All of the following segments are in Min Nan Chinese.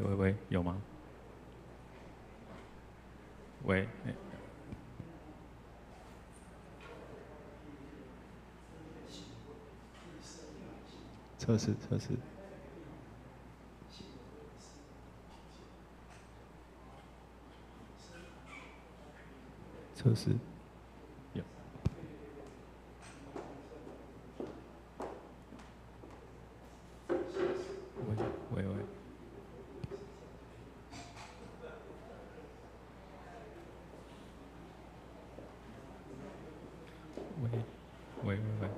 喂喂，有嗎？喂，欸，測試測試。測試，有。喂喂喂。喂喂喂喂。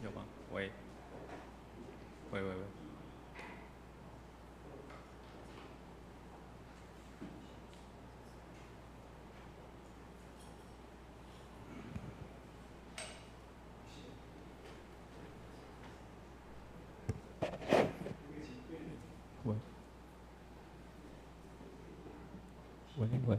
有嗎？喂。喂喂喂。喂。喂喂。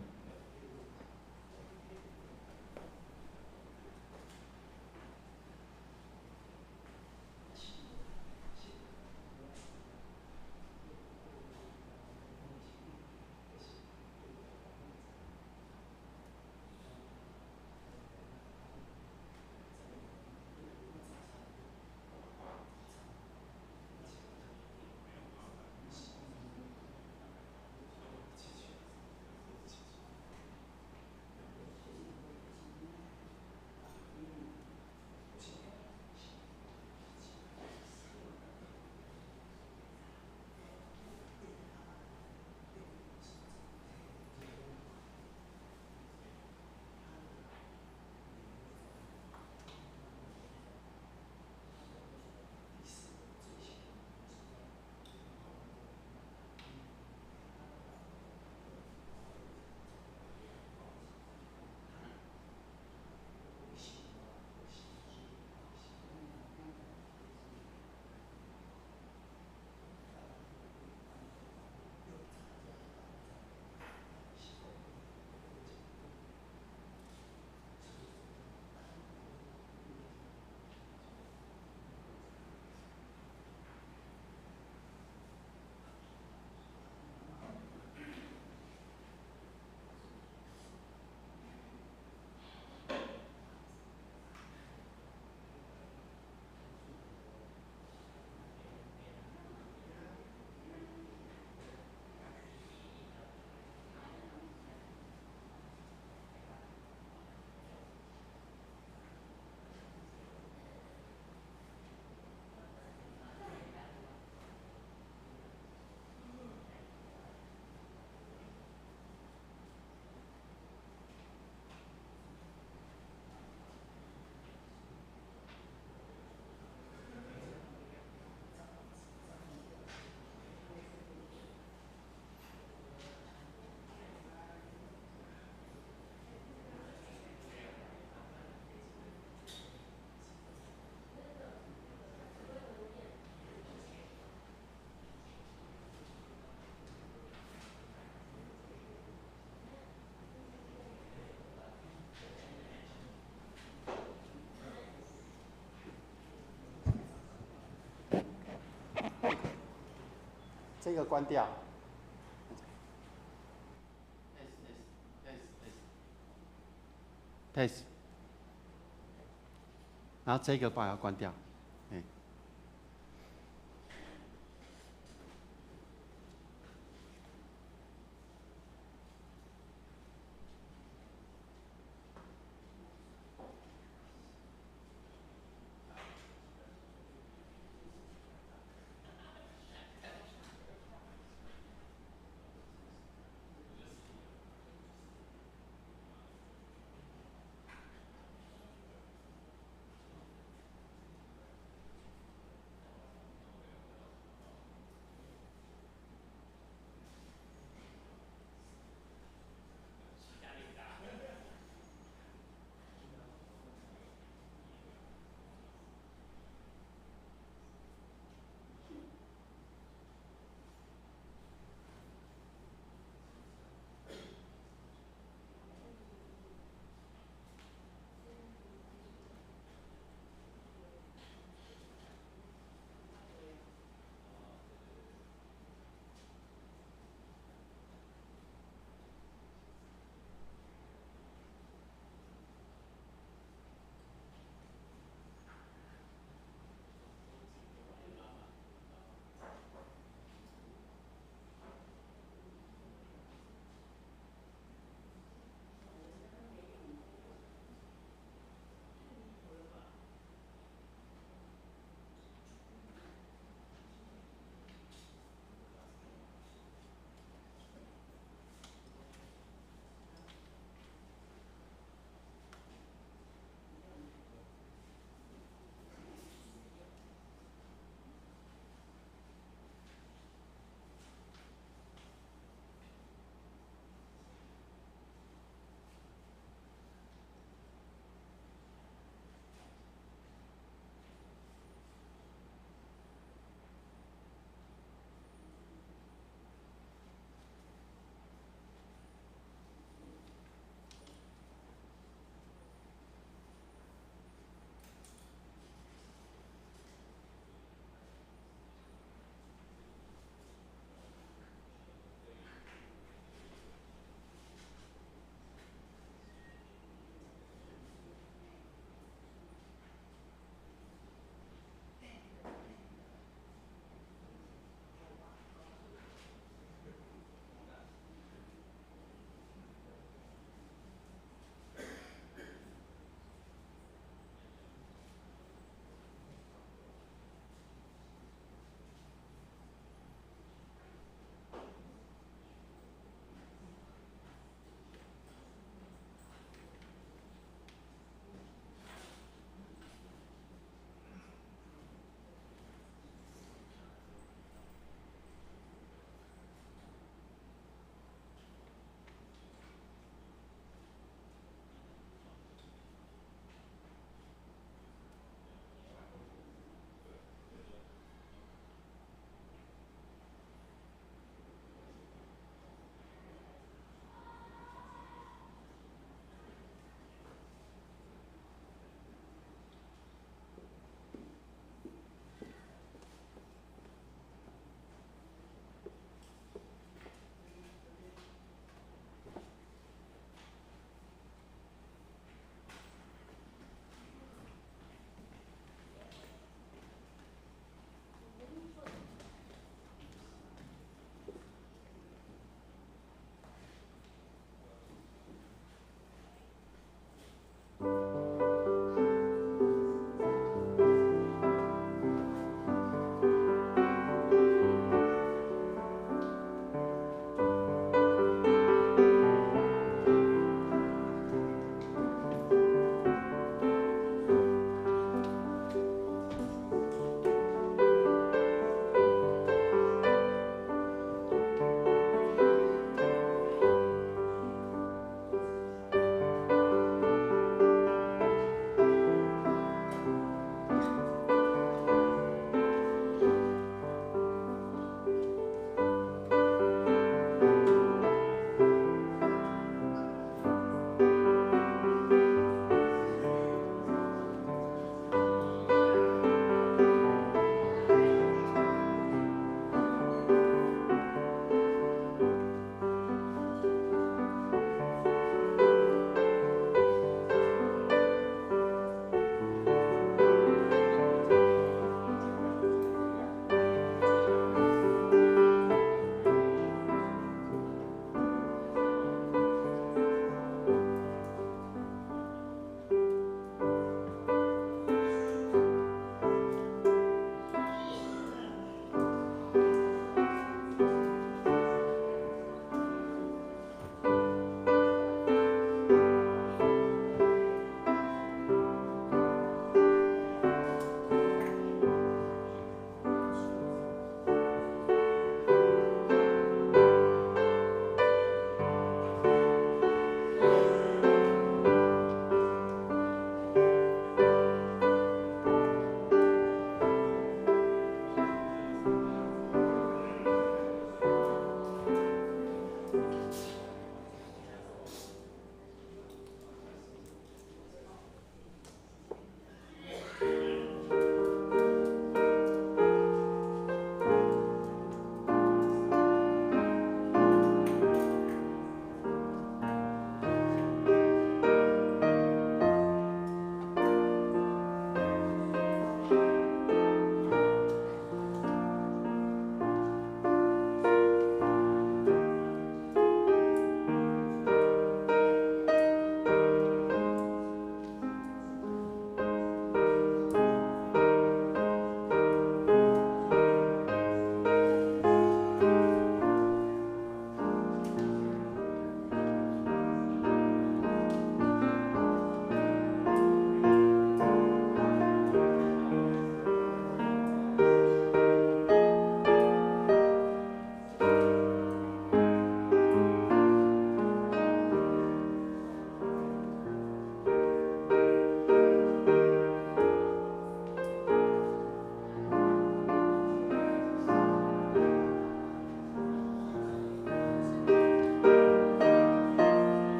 這個關掉。test，然後這個把它關掉。欸。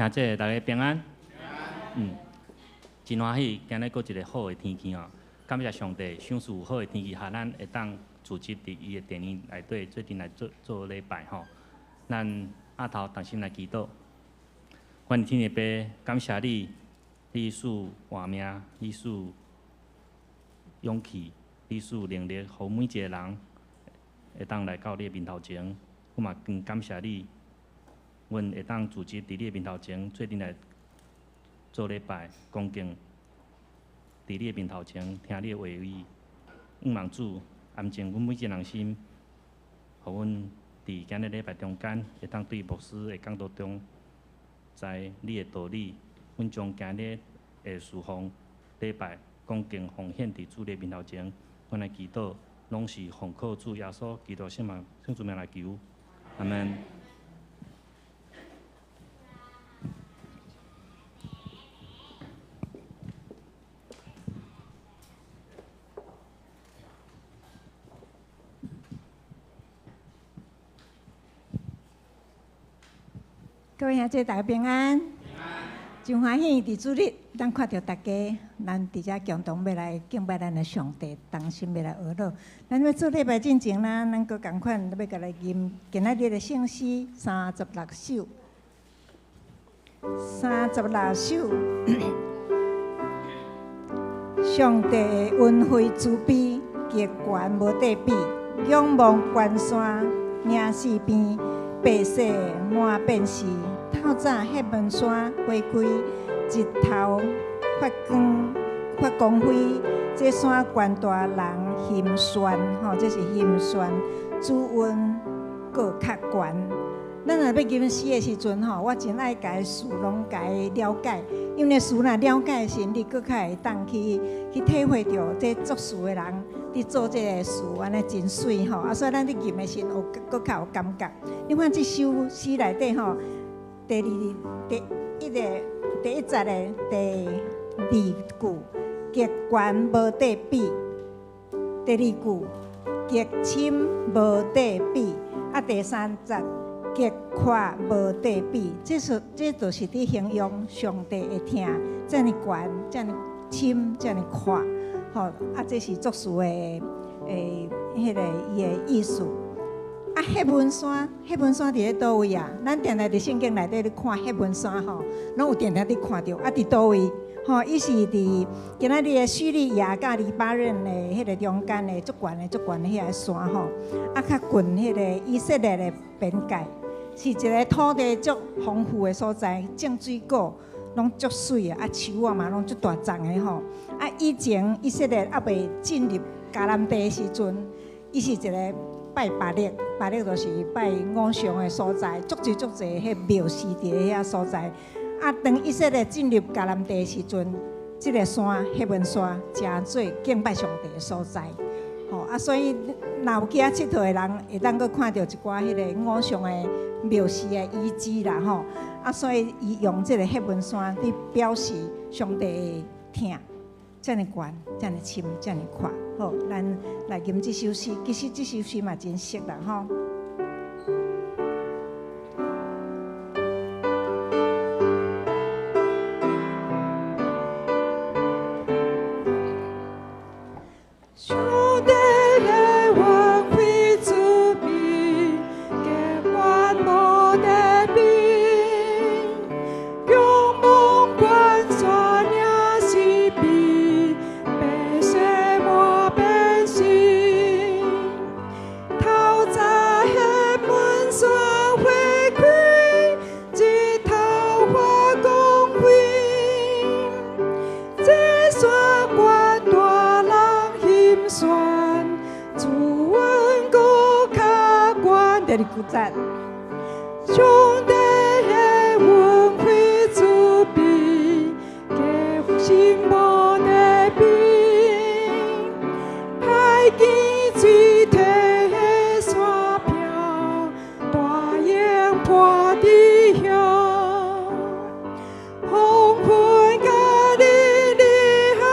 兄姐，大家平安。真歡喜，今日閣一个好的天氣哦。感謝上帝，賞賜好的天氣，予咱會當聚集佇伊的殿裡內底，做陣來做做禮拜吼。咱阿頭同心來祈禱。阮的天父爸，感謝你，你賜活命，你賜勇氣，你賜能力，予每一个人會當來到你的面頭前。我嘛更感謝你，阮會當聚集佇你的面頭前，做陣來做禮拜，恭敬佇你的面頭前聽你的話語。向望主安靜阮每一个人心，予阮佇今日禮拜中間，會當對牧師的講道中，知你的道理。阮將今日的事奉禮拜恭敬奉獻佇主你的面頭前。阮來祈禱，攏是奉靠主耶穌基督聖名聖主名來求。阿門。各位兄弟，大家平安。真歡喜佇主日，咱看著大家，咱佇遮共同欲來敬拜咱的上帝，同心欲來學樂。咱欲做禮拜進前啦，咱閣仝款欲共來吟今仔日的聖詩三十六首。三十六首，上帝的恩惠慈悲，極懸無得比，仰望懸山嶺四邊，白色滿變時。透早彼門山花開，日頭發光發光輝。這山懸大人心酸，吼，這是心酸。主恩閣較懸。咱若欲吟詩的時陣，吼，我真愛共詞攏共了解，因為詞若了解的時陣，你閣較會當去體會著這作詞的人佇做這个詞，按呢真媠吼。啊，所以咱佇吟的時陣有閣較有感覺。你看這首詩內底吼。第二第一个第一節的第二句，極懸無得比；第二句，極深無得比；啊，第三節，極闊無得比。這是這就是佇形容上帝的疼，遮爾懸，遮爾深，遮爾闊。吼，啊，這是作詞的彼个伊的意思。啊，彼門山，彼門山佇咧佗位啊？咱定定佇聖經內底咧看彼門山吼，攏有定定佇看著。啊，佇佗位？吼，伊是佇今仔日的敘利亞佮黎巴嫩的彼个中間的足懸的足懸的彼个山吼，啊，較近彼个以色列的邊界，是一个土地足豐富的所在，種水果攏足媠的，啊，樹仔嘛攏足大叢的吼。啊，以前以色列猶未進入迦南地的時陣，伊是一个拜巴力，巴力就是拜偶像的所在，足濟足濟彼廟寺佇遐所在。啊，當以色列進入迦南地的時陣，這个山彼門山成做敬拜上帝的所在。吼啊，所以若有去遐𨑨迌的人，會當閣看著一寡彼个偶像的廟寺的遺址啦吼。啊，所以伊用這个彼門山佇表示上帝的疼，遮爾懸，遮爾深，遮爾闊。好，咱來吟這首詩。其實這首詩嘛真熟啦吼。上帝的恩惠慈悲，極懸無得比，仰望懸山嶺四邊，白色滿變時。透早彼門山花開，日頭發光輝。這山懸大人心酸，主恩閣較懸。第二句節，上帝的恩惠慈悲，極深無得比，海見水體的山坡，大雁伴佇遐。黃昏佮日日海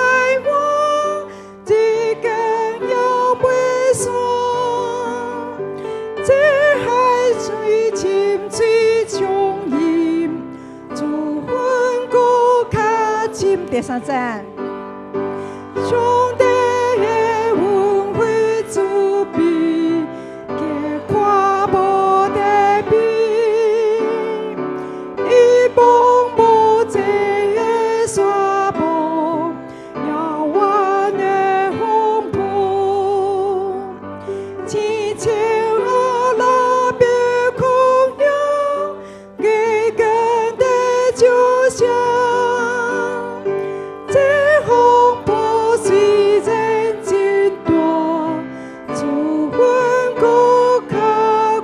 岸，一天猶袂散。這海水深水長，三節。上帝的恩惠慈悲，極寬無得比，伊望無際的山無遙遠的風波，親像阿拉伯曠野，硬根的石聲。這風波雖然真大，主恩閣較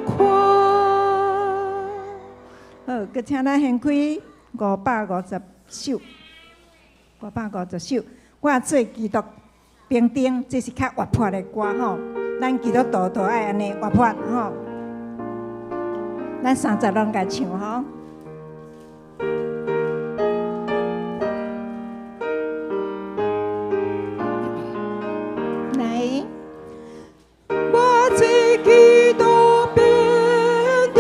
寬。好，閣請咱掀開550首，550首。我做基督兵丁，這是較活潑的歌吼。咱基督徒都愛按呢活潑吼。咱三節攏共唱吼。來，我做基督兵丁，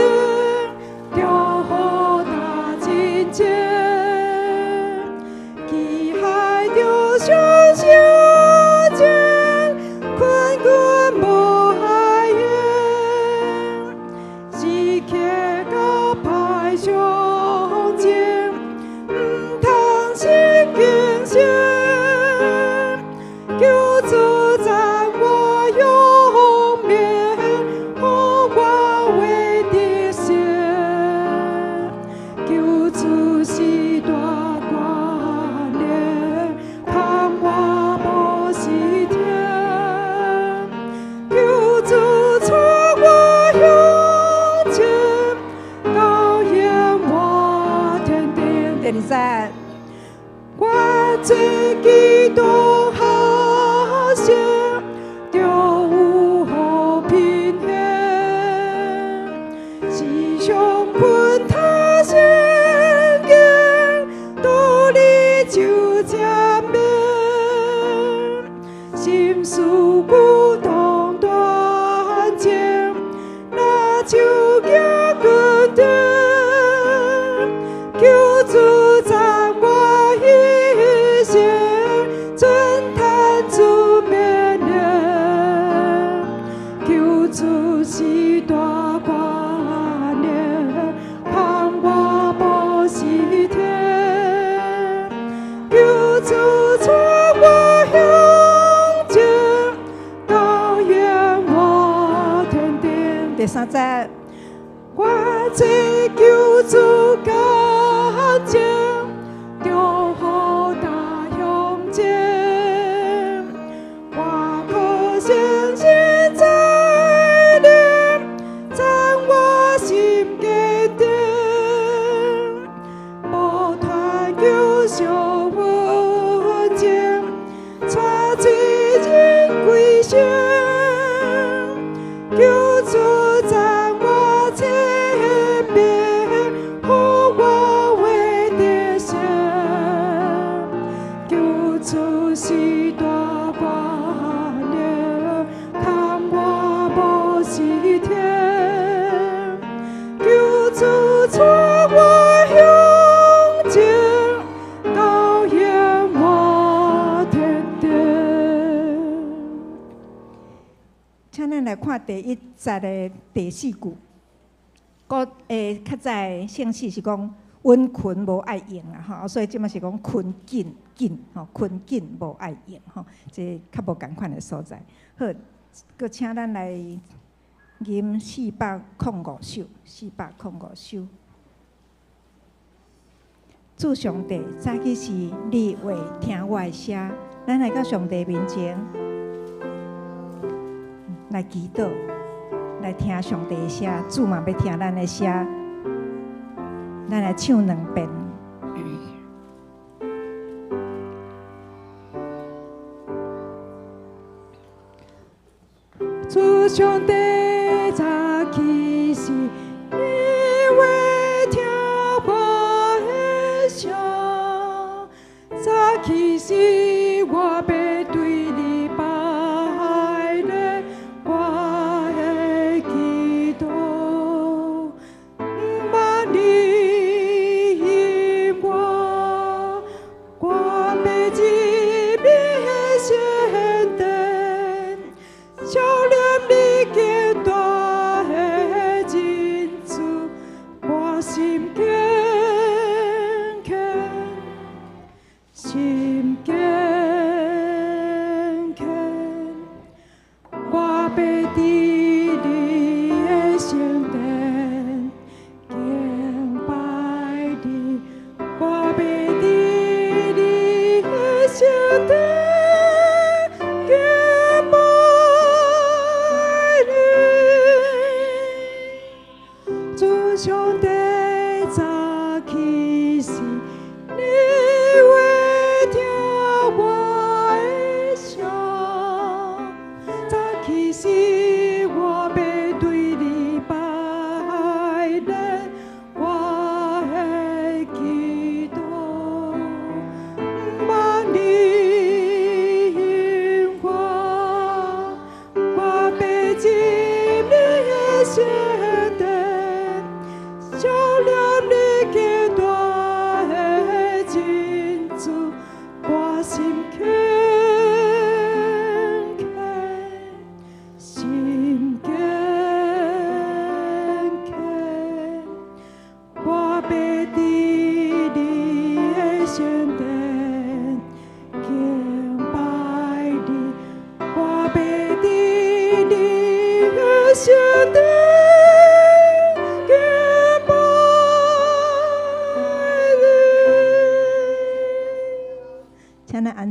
著予大真情，期待著相相前，困軍無愛用，時刻甲歹相爭，毋通失敬心。求主讚我勇猛，予我為得勝。求主是大權能，看我無失停。求主帶我向前，到永我天頂。第二節，我做基督學生，著有好品行，時常勤讀聖經，道理就這明，心思古當斷正，若手舉軍頂，求主讚我一生，遵遵主命令。求主是大權能，看我無失停。求主帶我向前，到永我天頂。第三節，我做求主感情，著予大向前。我可相信在靈，讚我心堅定，無貪求小恩情，帶罪人歸神。求主讚我前面，予我為得勝。求主是大權能，看我無失停。求主帶我向前，到永我天頂。請咱來看第一節的第四句。古較早的聖詩是講阮困無愛用啊吼，所以這馬是講困緊緊吼，困緊無愛用吼，這較無仝款的所在。好，閣請咱來吟405首，405首。主上帝，早起時你會聽我的聲，咱來到上帝面前來祈禱，來聽上帝的聲，主嘛欲聽咱的聲，咱來唱兩遍。主上帝，早起時，你會聽我的聲。早起時，我欲對你拜禮，我的祈禱，毋捌你應我，我欲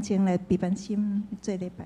先來閉目心做禮拜。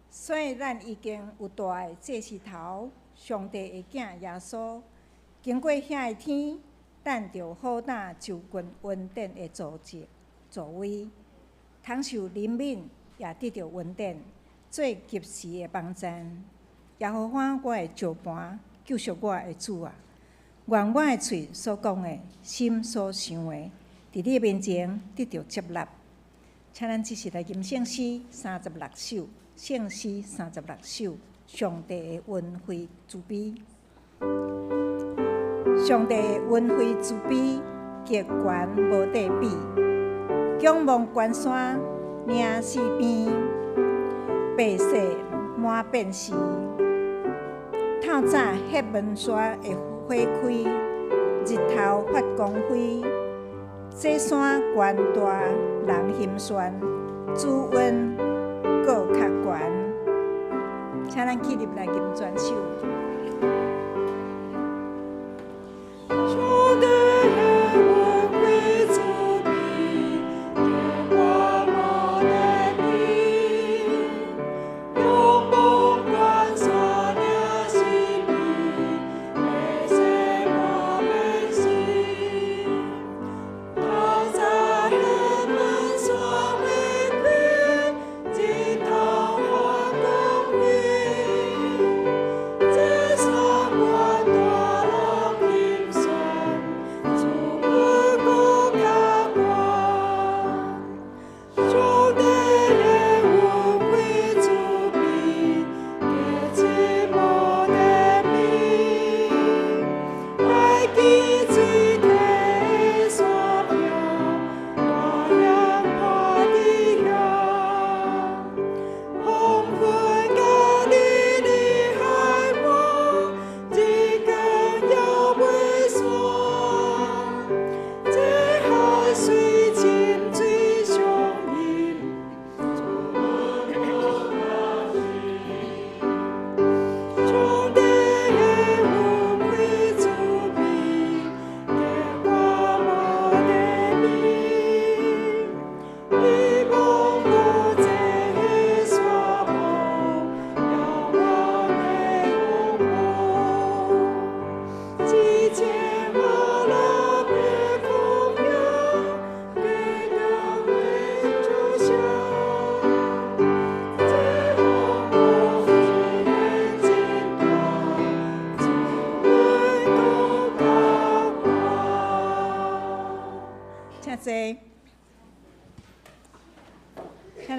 所以咱已經有大的祭司頭，上帝的囝耶穌，經過遐的天，咱就好膽就近恩典的座席座位，通受憐憫，也得著恩典，做及時的幫贊。耶和華我的石磐，救贖我的主啊！願我的喙所講的，心所想的，佇你面前得著接納。請咱這時來吟聖詩三十六首，聖詩三十六首，上帝的恩惠慈悲，上帝的恩惠慈悲，極懸無得比，仰望關山，嶺四邊，白雪滿變時，透早彼文山的花開，日頭發光輝，這山懸大人心酸，主恩閣較懸。請咱起立來吟全首。上帝的恩惠慈悲，極懸無得比，仰望關山嶺四邊，白雪滿面時，透早彼文山花開，日頭發光輝，這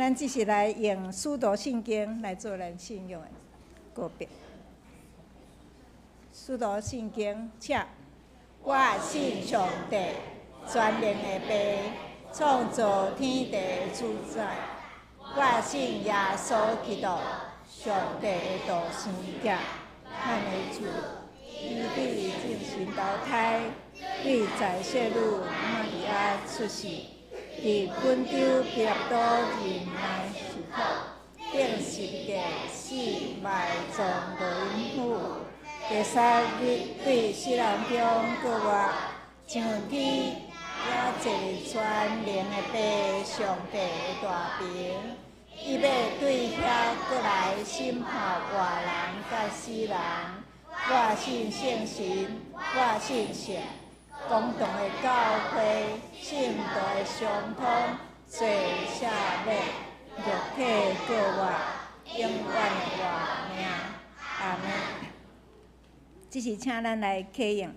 咱這是來用使徒信經來做咱信仰的告白。使徒信經，請我信上帝，全能的父，創造天地的主宰。我信耶穌基督，上帝的獨生子，咱的主。伊對聖神投胎，對在聖女瑪利亞出世，佇本丟彼拉多任內受苦，釘十架死埋葬落陰府，第三日對死人中復活，上天，也坐佇全能的父上帝的大爿，伊欲對遐閣來審判活人佮死人。我信聖神，我信聖公同的教會，聖徒的相通，罪赦免，肉體復活，永遠的活命。阿們。這是請咱來啟用，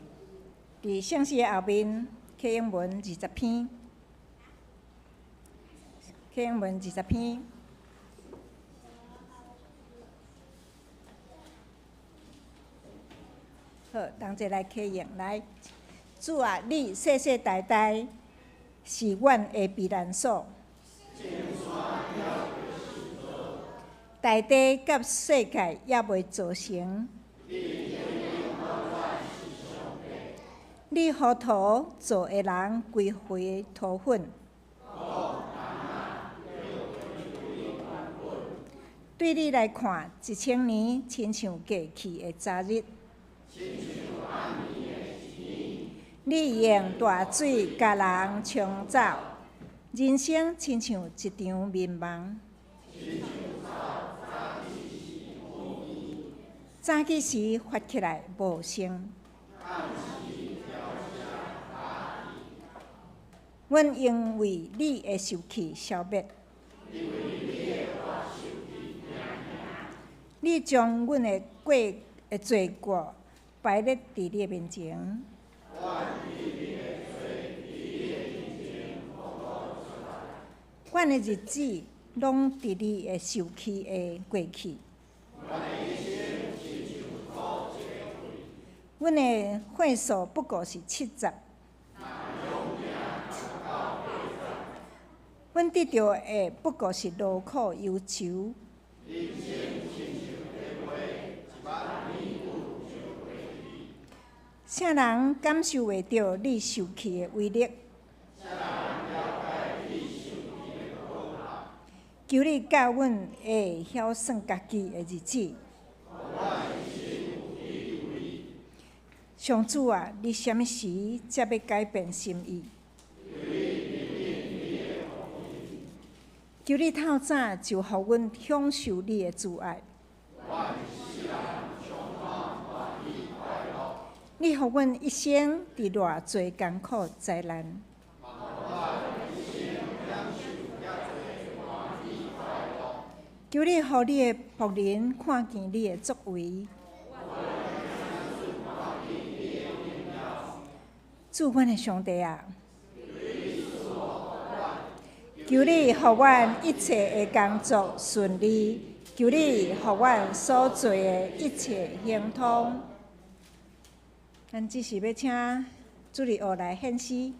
佇聖詩的後面，啟用文二十篇，啟用文二十篇。好，同齊來啟用來。主啊，你世世代代是阮的避難所。大地佮世界猶未造成。你予土造的人歸回土粉。對你來看，1000年親像過去的昨日。你用大水共人沖走，人生親像一場眠夢。早起時發起來無聲。阮因為你的受氣消滅。你將阮的過的罪過擺列佇你的面前。阮的日子攏佇你的受氣下過去。阮的歲數不過是70。阮得著的不過是勞苦憂愁。啥人感受袂著你受氣的威力？求你教阮會曉算家己的日子。上主啊，你啥物時才欲改變心意？求你透早就予阮享受你的慈愛。你予阮一生佇偌濟艱苦災難。求你予你的僕人看見你的作為。主，阮的上帝啊！求你予阮一切的工作順利，求你予阮所做的一切亨通。咱這時欲請主日學來獻詩。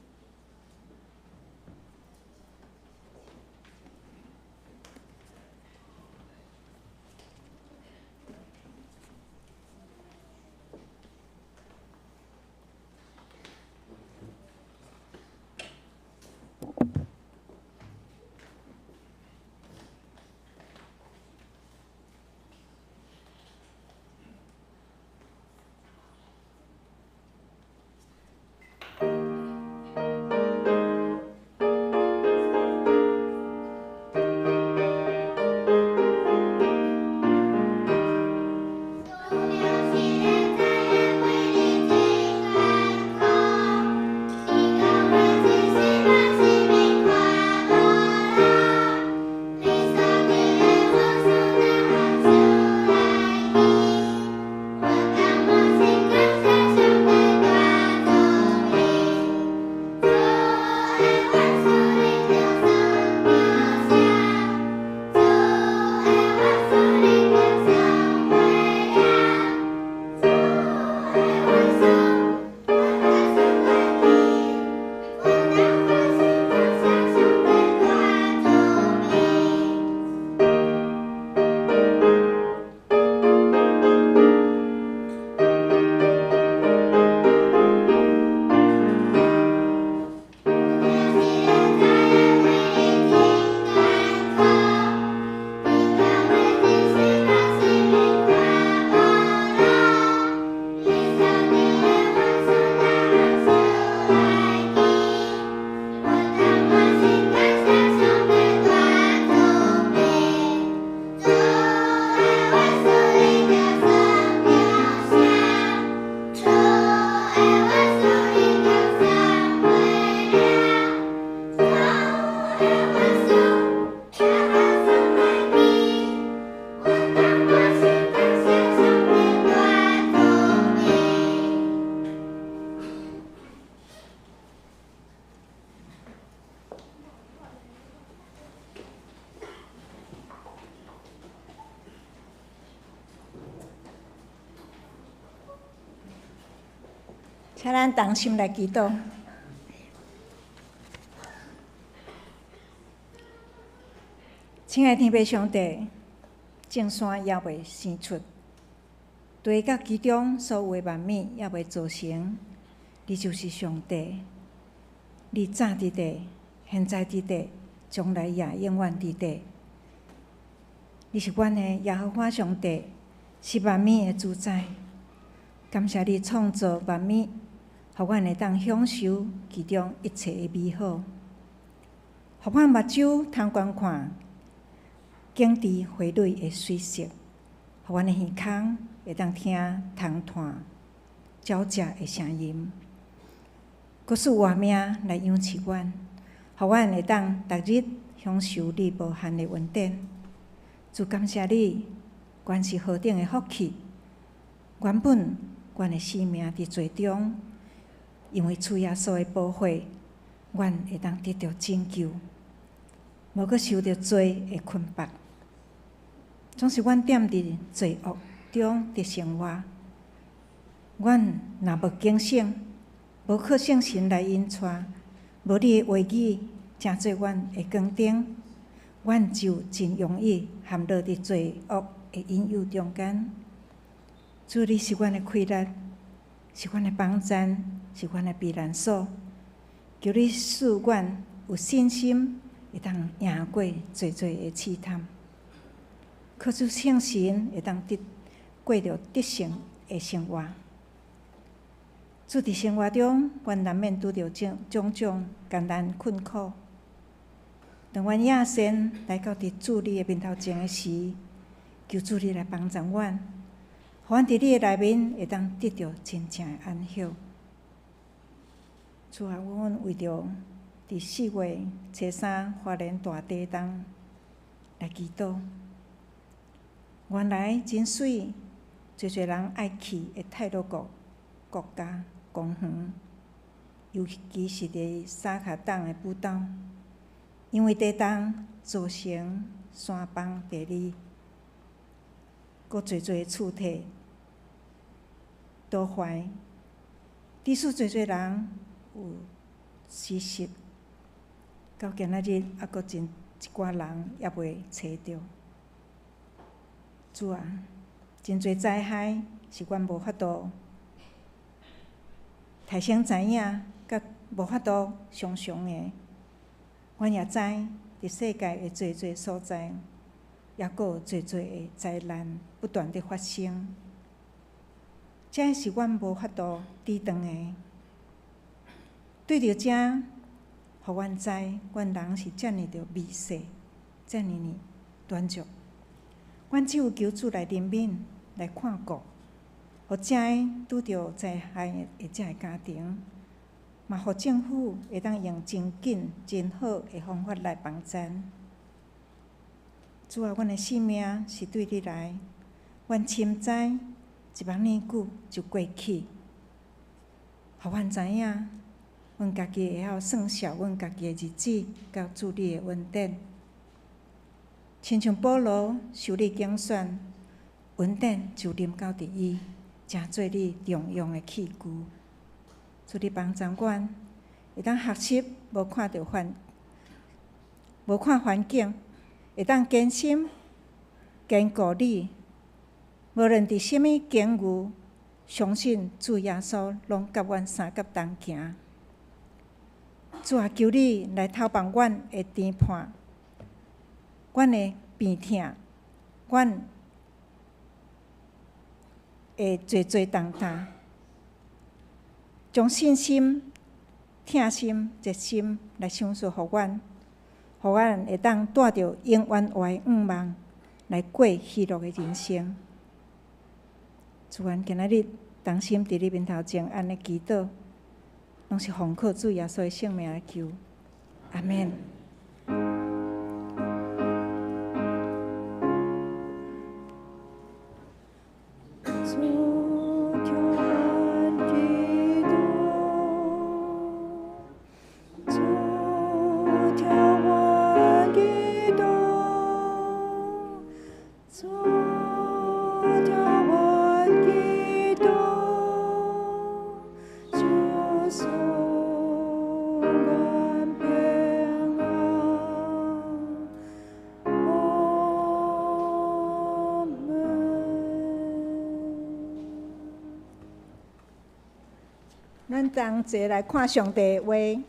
請咱同心來祈禱。親愛的天父上帝，眾山猶未生出，地佮其中所有的萬物猶未造成，你就是上帝。你早佇地，現在佇地，將來也永遠佇地。你是阮的耶和華上帝，是萬物的主宰。感謝你創造萬物，予阮會當享受其中一切的美好。予阮目睭通觀看景緻華麗的水色，予阮的耳孔會當聽蟲綵鳥食的聲音。閣賜活命來養飼阮，予阮會當逐日享受你無限的恩典。主感謝你，阮是何等的福氣！原本阮的生命佇罪中，因為主耶穌的寶血，阮會當得著拯救，無閣受著罪的捆綁。總是阮踮佇罪惡中佇生活，阮若無警醒，無靠聖神來引帶，無你的話語，成做阮的光燈，阮就真容易陷落佇罪惡的引誘中間。主，你是阮的氣力，是阮的幫贊，是阮的避難所。求你賜阮有信心，會當贏過濟濟的試探。靠主聖神會當得過著得勝的生活。主佇生活中，阮難免拄著種種種艱難困苦。當阮倚身來到佇主你的面頭前的時，求主你來幫助阮，予阮佇你的內面會當得著真正的安息。主啊，阮為著佇4月初3花蓮大地震來祈禱。原來真媠，濟濟人愛去的太魯閣國家公園，尤其是佇三跤洞的寶島，因為地震造成山崩地裂，閣濟濟厝體倒壞，致使濟濟人有死失，到今仔日猶閣真一寡人猶未揣著。主啊，真濟災害是阮無法度提先知影，佮無法度想像的。阮也知，佇世界的濟濟所在，猶閣有濟濟的災難不斷佇發生，這是阮無法度抵擋的。對著這，予阮知，阮人是遮爾著微細，遮爾呢軟弱。阮只有求主來憐憫，來看顧，予遮个拄著災害的遮个家庭，嘛予政府會當用真緊、真好的方法來幫贊。主啊，阮的性命是對你來，阮深知一目爾久就過去，予阮知影，阮家己會曉算數阮家己的日子，佮主你的恩典。親像保羅受你揀選，恩典就臨到佇伊，成做你重用的器具。主你幫助阮，會當學習無看環境，會當堅心堅固你。無論佇啥物境遇，相信主耶穌攏佮阮相佮同行。主啊，求你來透放阮的甜盼，阮的病痛，阮的濟濟重擔，將信心、疼心、熱心來賞賜予阮，予阮會當帶著永遠活的願望來過喜樂的人生。主，阮今仔日同心佇你面頭前按呢祈禱，攏是奉靠主耶穌的聖名來求，阿們。主聽祈禱，主聽阮祈禱，主聽阮祈禱，主咱同齊來看上帝的話，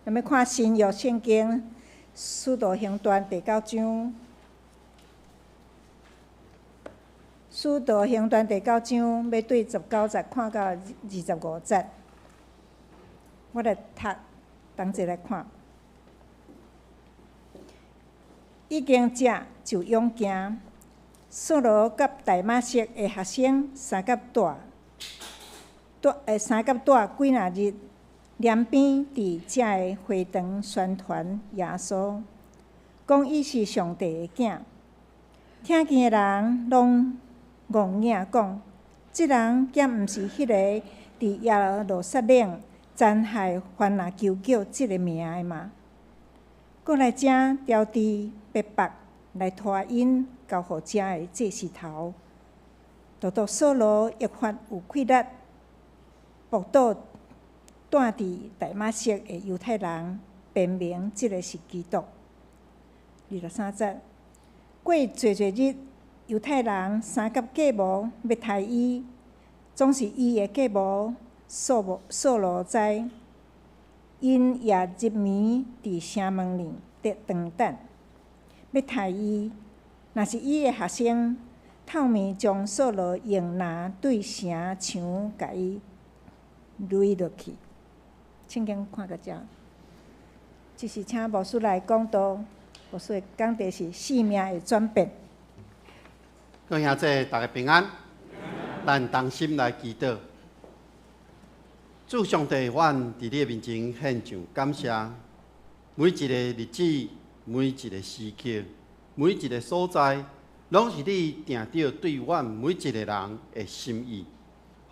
咱欲看新約聖經使徒行傳第九章。使徒行傳第九章，欲對19節看到25節。我來讀，同齊來看。已經食就勇行，掃羅佮大馬色的學生相佮蹛。蹛相佮蹛幾若日，連邊佇遮个會堂宣傳耶穌，講伊是上帝的囝。聽見的人攏戇額講：這人敢毋是彼個佇耶路撒冷殘害凡若求叫這个名的嗎？閣來遮調治逼迫來拖𪜶交予遮个祭司頭。獨獨掃羅越發有氣力，駁倒蹛佇大馬色的猶太人，辨明這个是基督。23節，過濟濟日，猶太人相佮計謀欲刣伊，總是伊的計謀掃羅知，𪜶也入暝佇城門裡佇等，欲刣伊。若是伊的學生透暝將掃羅用籃對城牆共伊擂落去。聖經看到遮，這是請牧師來講道，牧師的講題是生命的轉變。各位兄弟，大家平安。咱同心來祈禱。主上帝，阮佇你的面前獻上感謝。每一个日子，每一个時刻，每一个所在，攏是你定著對阮每一個人的心意。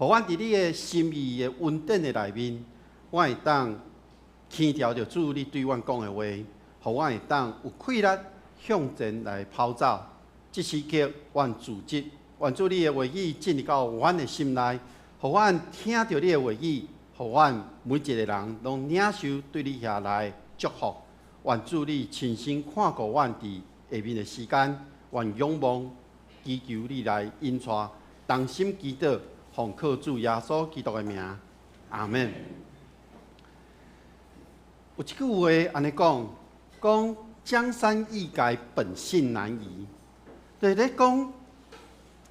予阮佇你的心意的恩典的內面，我會當輕調著主你對阮講的話，予阮會當有氣力向前來跑走。這時刻，阮自責，願主你的話語進入到阮的心內，予阮聽著你的話語，予阮每一個人攏領受對你遐來的祝福。願主你親身看顧阮佇下面的時間，願仰望祈求你來引帶，同心祈禱，奉靠主耶穌基督的名，阿們。有一句話按呢講，講江山易改，本性難移。就是咧講，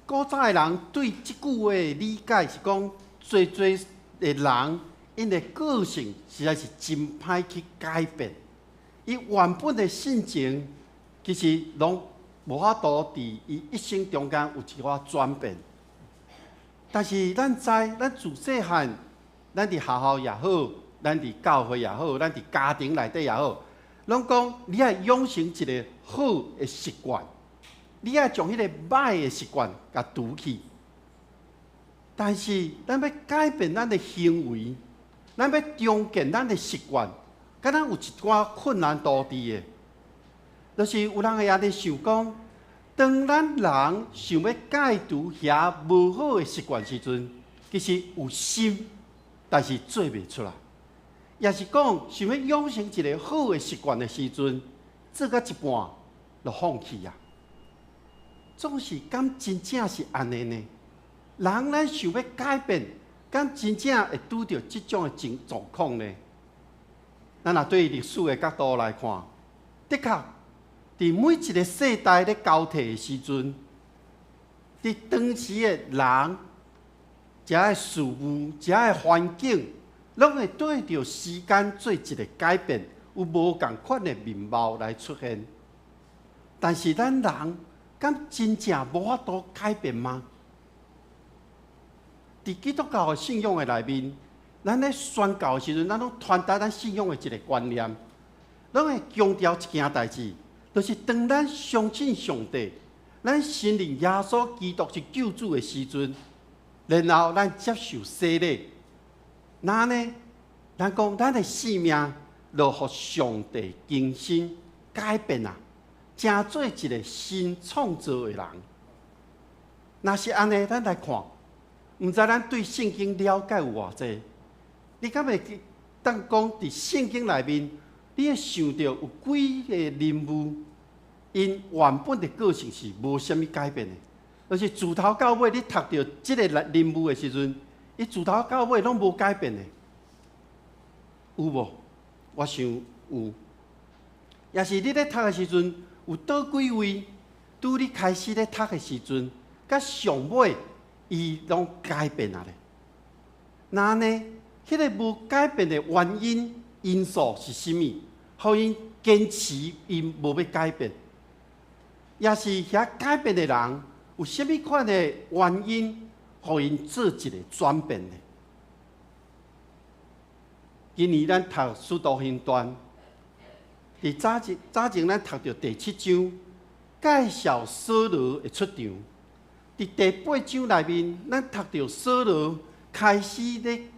古早的人對這句話的理解是講，濟濟的人，𪜶的個性實在是真歹去改變。伊原本的性情，其實攏無法度佇伊一生中間有一寡轉變。但是咱知，咱自細漢，咱佇學校也好，咱佇教會也好，咱佇家庭內底也好，攏講你愛養成一个好的習慣，你愛將彼个䆀的習慣共除去。但是咱欲改變咱的行為，咱欲重建咱的習慣，敢若有一寡困難度佇的。就是有人會按呢想講，當咱人想欲戒除遐無好的習慣時陣，其實有心，但是做袂出來。也是講，想欲養成一个好的習慣的時陣，做到一半就放棄啊。總是敢真正是按呢呢？人咱想欲改變，敢真正會拄著這種的情狀況呢？咱若對歷史的角度來看，的確，佇每一个世代咧交替的時陣，佇當時的人、遮的事物、遮的環境，攏會對著時間做一个改變，有無仝款的面貌來出現。但是咱人敢真正無法度改變嗎？佇基督教的信仰的內面，咱咧宣教的時陣，咱攏傳達咱信仰的一个觀念，攏會強調一件代誌，就是當咱相信上帝，咱承認耶穌基督是救主的時陣，然後咱接受洗禮，那呢，咱講咱的生命就予上帝更新改變啊，成做一个新創造的人。若是按呢，咱來看，毋知咱對聖經了解有偌濟？你敢會當講佇聖經內面，你會想著有幾个人物，𪜶原本的個性是無啥物改變的，就是自頭到尾你讀著這个人物的時陣，伊自頭到尾攏無改變的，有無？我想有。也是你咧讀的時陣，有佗幾位，拄你開始咧讀的時陣，佮上尾伊攏改變啊咧。那按呢，彼個無改變的原因因素是啥物？予𪜶堅持𪜶無欲改變，也是遐改變的人有啥物款的原因，予𪜶做一個轉變呢？今年咱讀《使徒行傳》，佇早前早前咱讀著第七章，介紹掃羅的出場。佇第八章內面，咱讀著掃羅開始咧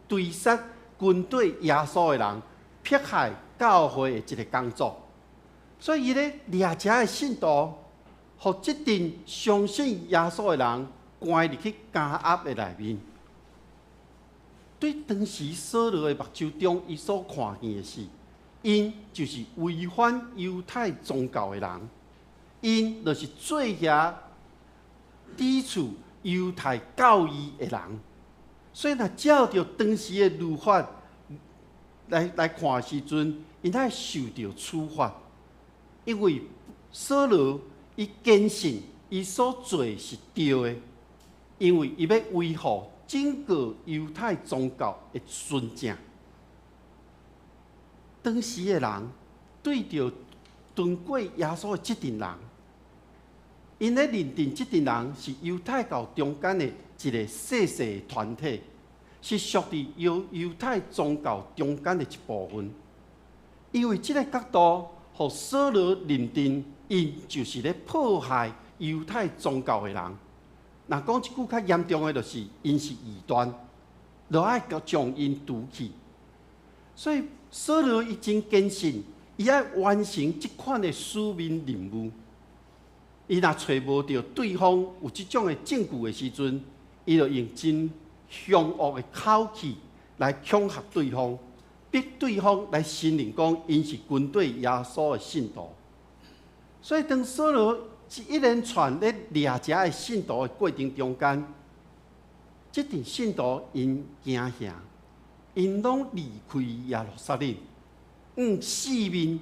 追殺跟綴耶穌的人，迫害教會的一個工作。所以伊咧掠遮的信徒，予這陣相信耶穌的人關入去監獄的內面。對當時掃羅的目睭中，伊所看見的是，𪜶就是違反猶太宗教的人，𪜶就是做遐抵觸猶太教義的人。所以，若照著當時的律法來看的時陣，𪜶愛受著處罰，因為掃羅伊堅信伊所做的是對的，因為伊欲維護整個猶太宗教的純正。當時的人對著跟過耶穌的這陣人，𪜶咧認定這陣人是猶太教中間的一個細細的團體，是屬佇猶太宗教中間的一部分。因為這個角度，予掃羅認定𪜶就是咧迫害猶太宗教的人。若講一句較嚴重的，就是𪜶是異端，就愛將𪜶除去。所以掃羅伊真堅信，伊愛完成這款的使命任務。伊若揣無著對方有這種的證據的時陣，伊就用真兇惡的口氣來恐嚇對方，逼對方來承認講𪜶是跟綴耶穌的信徒。所以當掃羅一連串咧掠遮的信徒的過程中間，這陣信徒𪜶驚嚇，𪜶攏離開耶路撒冷，往四面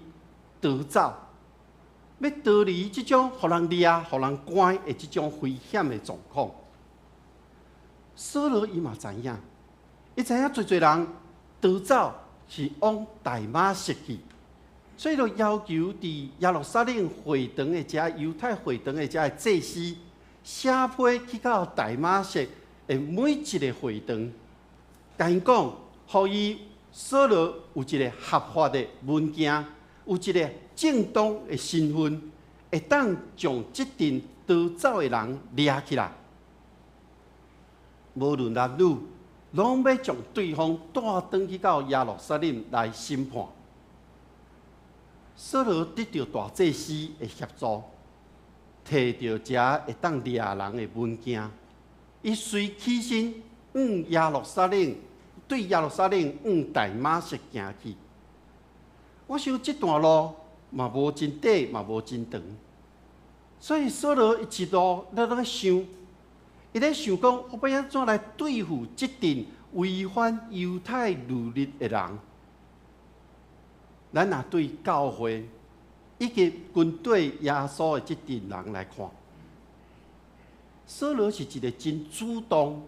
逃走，欲逃離這種予人掠、予人關的這種危險的狀況。掃羅伊嘛知影，伊知影濟濟人逃走是往大馬色去，所以就要求佇耶路撒冷會堂的遮猶太會堂的遮祭司寫批去到大馬色的每一個會堂，共𪜶講，予伊掃羅有一個合法的文件，有一個正當的身份，會當將這陣逃走的人掠起來。無論男女，攏欲將對方帶轉去到耶路撒冷來審判。掃羅得著大祭司的協助，提著遮會當掠人的文件，伊隨起身往耶路撒冷，對耶路撒冷往大馬色行去。我想這段路嘛無真短，嘛無真長，所以掃羅伊一路咧想，伊咧想講，我欲按怎來對付這陣違反猶太律例的人？咱若對教會以及跟綴耶穌的這陣人來看，掃羅是一個真主動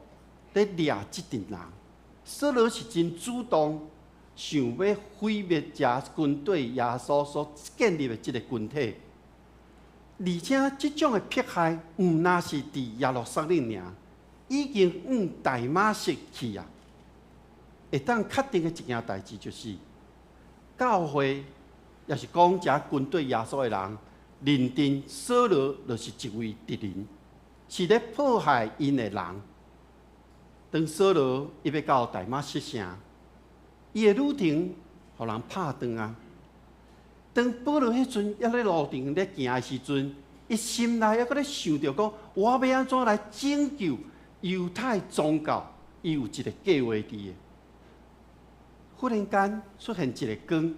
咧掠這陣人，掃羅是真主動想欲毀滅遮跟綴耶穌所建立的這個群體，而且這種的迫害毋但是佇耶路撒冷爾，已經往大馬色去啊！會當確定的一件代誌就是，教會也是講遮跟綴耶穌的人，認定掃羅就是一位敵人，是咧迫害𪜶的人。當掃羅伊欲到大馬色城，伊的旅程予人拍斷啊！當保羅彼陣猶咧路程咧行的時陣，伊心內猶閣咧想著講：我欲按怎來拯救猶太宗教？伊有一個計劃佇的。忽然間出現一個光，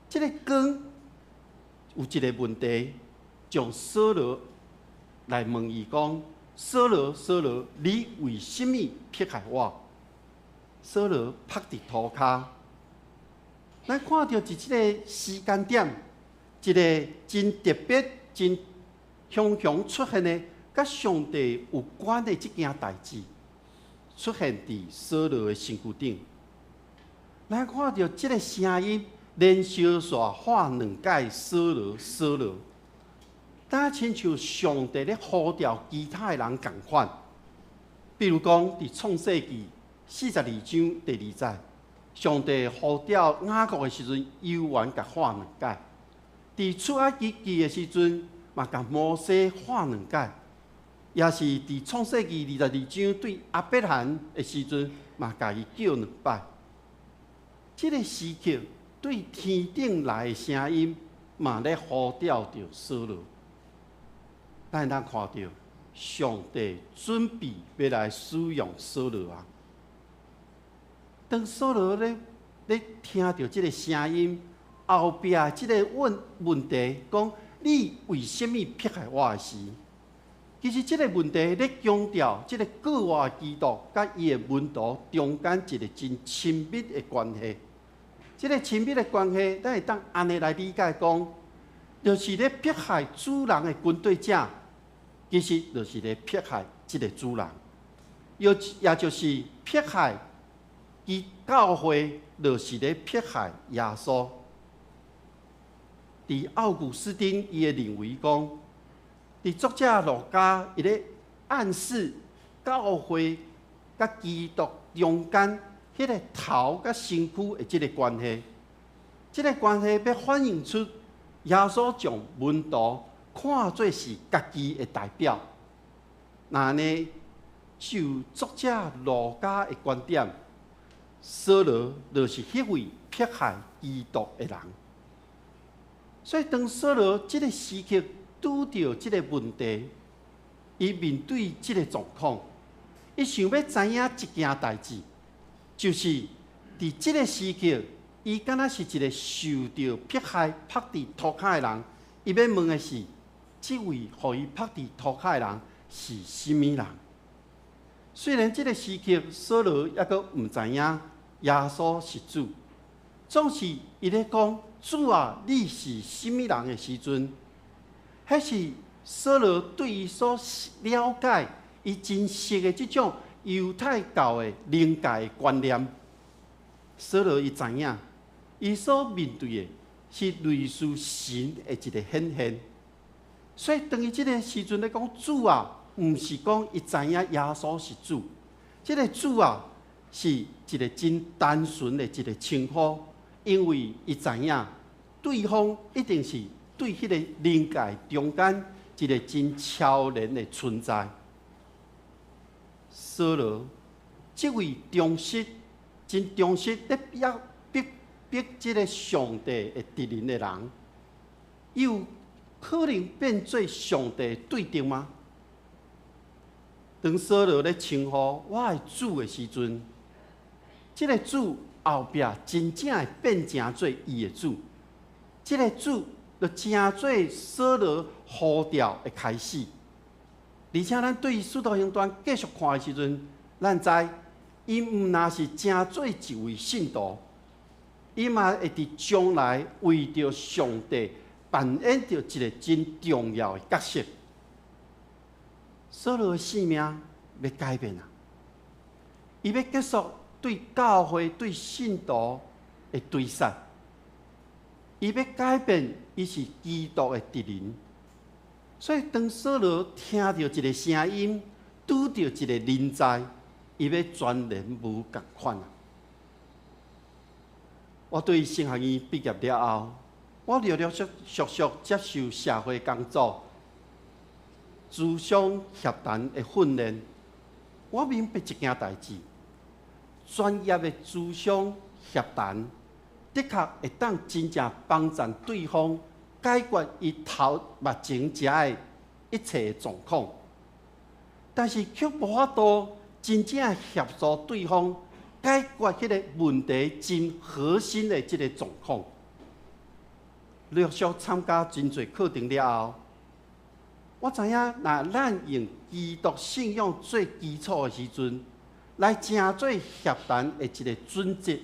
這個光有一個問題，將掃羅來問伊講：掃羅，掃羅，你為啥物迫害我？掃羅仆佇塗跤。咱看著佇這个時間點，一个真特別、真雄雄出現的，佮上帝有關的這件代誌，出現佇掃羅的身軀頂。咱看著這个聲音連續煞喊兩擺掃羅，掃羅，敢親像上帝咧呼召其他的人仝款。比如講，佇創世記42章第二節，上帝呼召雅各的時陣，猶原共喊兩擺。佇出埃及記的時陣，嘛共摩西喊兩擺。也是佇創世記22章對亞伯蘭的時陣，嘛共伊叫兩擺。這个時刻對天頂來的聲音，嘛咧呼召著掃羅。咱會當看著上帝準備欲來使用掃羅啊！當掃羅咧聽著這个聲音，後壁這个問問題講：你為啥物迫害我的時？其實這个問題咧強調這个過活的基督佮伊的門徒中間一个真親密的關係。這个親密的關係，咱會當按呢來理解講，就是咧迫害主人的軍隊者，其實就是咧迫害這个主人，又也就是迫害伊教會，就是咧迫害耶穌。佇奧古斯丁伊會認為講，佇作者路加伊咧暗示教會佮基督中間彼个頭佮身軀的這个關係，這个關係欲反映出耶穌將門徒看做是家己的代表。若按呢，就作者路加的觀點，掃羅就是彼位迫害基督的人。所以當掃羅這个時刻拄著這个問題，伊面對這个狀況，伊想欲知影一件代誌，就是佇這个時刻，伊敢若是一个受著迫害、仆佇塗跤的人。伊欲問的是，這位予伊仆佇塗跤的人是啥物人？雖然這个時刻掃羅猶閣毋知影耶穌是主，總是伊咧講主啊，你是啥物人的時陣，彼是掃羅對伊所了解、伊真熟的這種猶太教的靈界的觀念。掃羅伊知影，伊所面對的是類似神的一个顯現。所以當伊這个時陣咧講主啊，毋是講伊知影耶穌是主，這个主啊是一个真單純的一个稱呼，因為伊知影對方一定是對彼个靈界中間一个真超然的存在。掃羅這位忠實、真忠實咧逼逼逼這个上帝的敵人的人，有可能變做上帝對敵嗎？當掃羅咧稱呼我的主的時陣，這个主後壁真正會變成做伊的主，這个主就成做掃羅呼召的開始。而且咱對使徒行傳繼續看的時陣，咱知伊毋若是成做一位信徒，伊嘛會佇將來為著上帝扮演著一个真重要的角色。掃羅的性命欲改變啊！伊欲結束對教會、對信徒的追殺，伊欲改變，伊是基督的敵人。所以當掃羅聽著一个聲音，拄著一个臨在，伊欲全然無仝款啊！我對神學院畢業了後，我陸陸續續接受社會工作、諮商協談的訓練。我明白一件代誌：專業的諮商協談，的確會當真正幫助對方解決伊頭目前遮的一切狀況，但是卻無法度真正協助對方解決彼个問題真核心的這个狀況。陸續參加真濟課程了後，我知影，若咱用基督信仰做基礎的時陣，來成做協談的一個準則。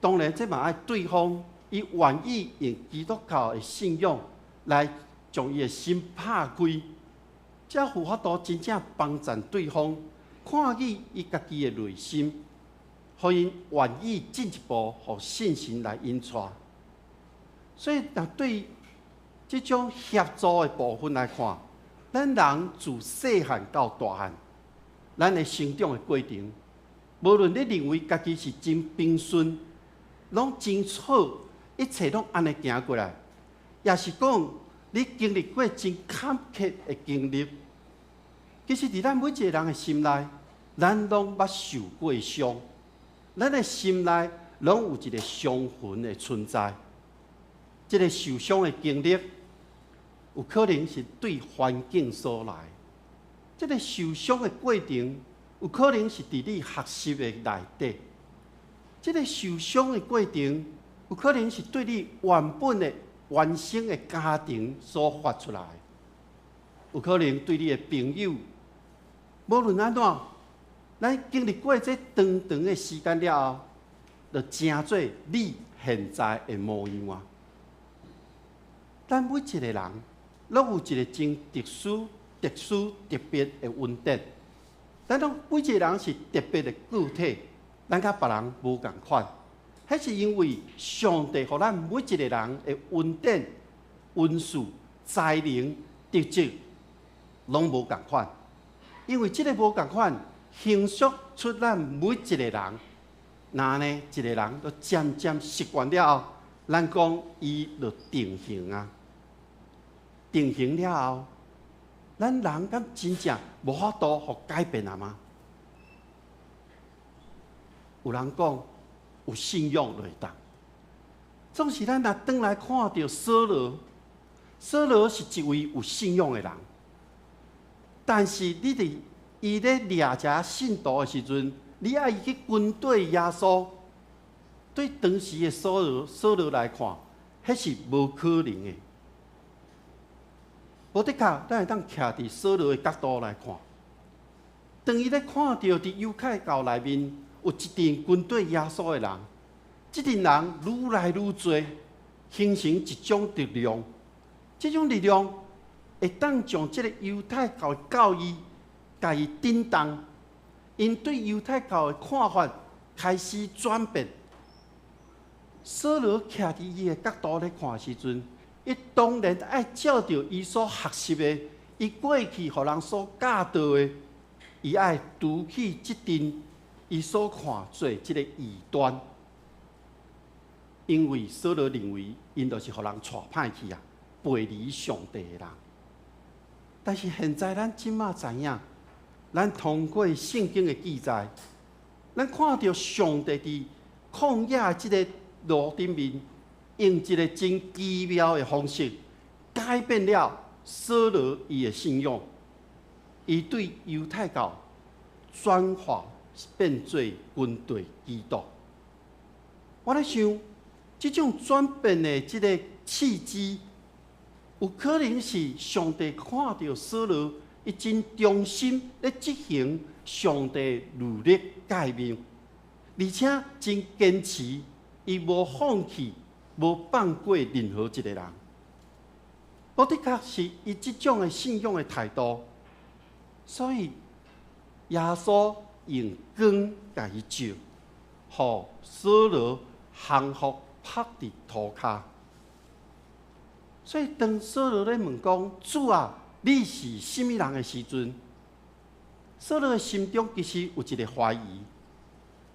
當然，這嘛愛對方伊願意用基督教的信仰來將伊的心拍開，才有法度真正幫贊對方，看見伊家己的內心，予𪜶願意進一步予聖神來引帶。所以，若對這種協助的部分來看，咱人自細漢到大漢，咱的成長的過程，無論你認為家己是真平順，攏真好，一切攏按呢行過來，抑是講你經歷過真坎坷的經歷，其實佇咱每一個人的心內，咱攏捌受過傷，咱的心內攏有一個傷痕的存在。這個受傷的經歷，有可能是對環境所來；這個受傷的過程，有可能是佇你學習的內底；這個受傷的過程，有可能是對你原本的原生的家庭所發出來；有可能對你的朋友，無論按怎，咱經歷過這長長的時間了後，就成做你現在的模樣啊！咱每一個人，攏有一個真特殊、特殊、特別的恩典。咱攏每一個人是特別的個體，咱佮別人無仝款。彼是因為上帝予咱每一個人的恩典、恩賜、才能、特質，攏無仝款。因為這個無仝款，形塑出咱每一個人。若呢，一個人都漸漸習慣了後，咱講伊就定型啊。定型了後，咱人敢真正無法度予改變啊嗎？有人講有信仰就會當。總是咱若轉來看著掃羅，掃羅是一位有信仰的人，但是你佇伊咧掠遮信徒的時陣，你愛伊去軍隊耶穌，對當時的掃羅掃羅來看，彼是無可能的。無的確，咱會當徛佇掃羅的角度來看，當伊咧看著佇猶太教內面有一陣軍隊耶穌的人，這陣人愈來愈濟，形成一種力量。這種力量會當將這個猶太教的教義共伊震動，𪜶對猶太教的看法開始轉變。掃羅徛佇伊的角度咧看的時陣，伊當然愛照著伊所學習的，伊過去予人所教導的，伊愛除去這陣伊所看做這個異端，因為掃羅認為𪜶就是予人帶歹去啊，背離上帝的人。但是現在咱這馬知影，咱通過聖經的記載，咱看著上帝佇曠野的這個路頂面，用一個真奇妙的方式，改變了掃羅伊的信仰，伊對猶太教轉化變做跟隨基督。我咧想，這種轉變的這個契機，有可能是上帝看著掃羅，伊真忠心咧執行上帝律例誡命，而且真堅持，伊無放棄，無放過任何一個人。無的確是伊這種的信仰的態度，所以耶穌用光共伊照，予掃羅降服曝佇塗跤。所以當掃羅咧問講主啊，你是啥物人的時陣，掃羅的心中其實有一個懷疑。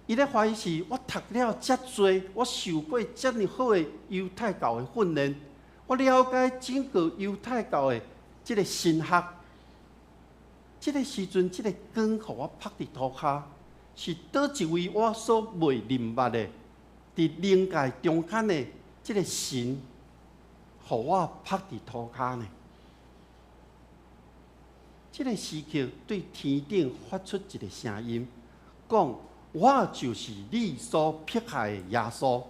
伊咧懷疑是我讀了遮濟，我受過遮爾好的猶太教的訓練，我了解整個猶太教的這個神學。這個時陣，這個光予我曝佇塗跤，是佗一位我所未認捌的，佇靈界中間的這個神，予我曝佇塗跤呢？這個時刻對天頂發出一個聲音，講：我就是你所迫害的耶穌，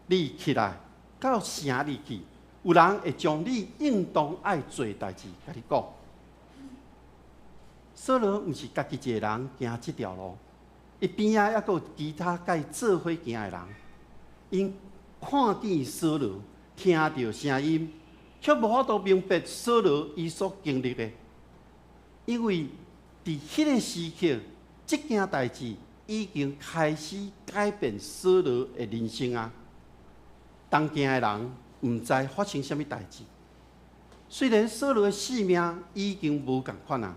你起來到城裡去，有人會將你應當愛做的代誌共你講。掃羅毋是家己一个人行這條路，伊邊仔猶閣有其他佮伊做伙行的人。𪜶看見掃羅，聽著聲音，卻無法度明白掃羅伊所經歷的，因為佇彼个時刻，這件代誌已經開始改變掃羅的人生啊！同行的人毋知發生啥物代誌，雖然掃羅的性命已經無仝款啊，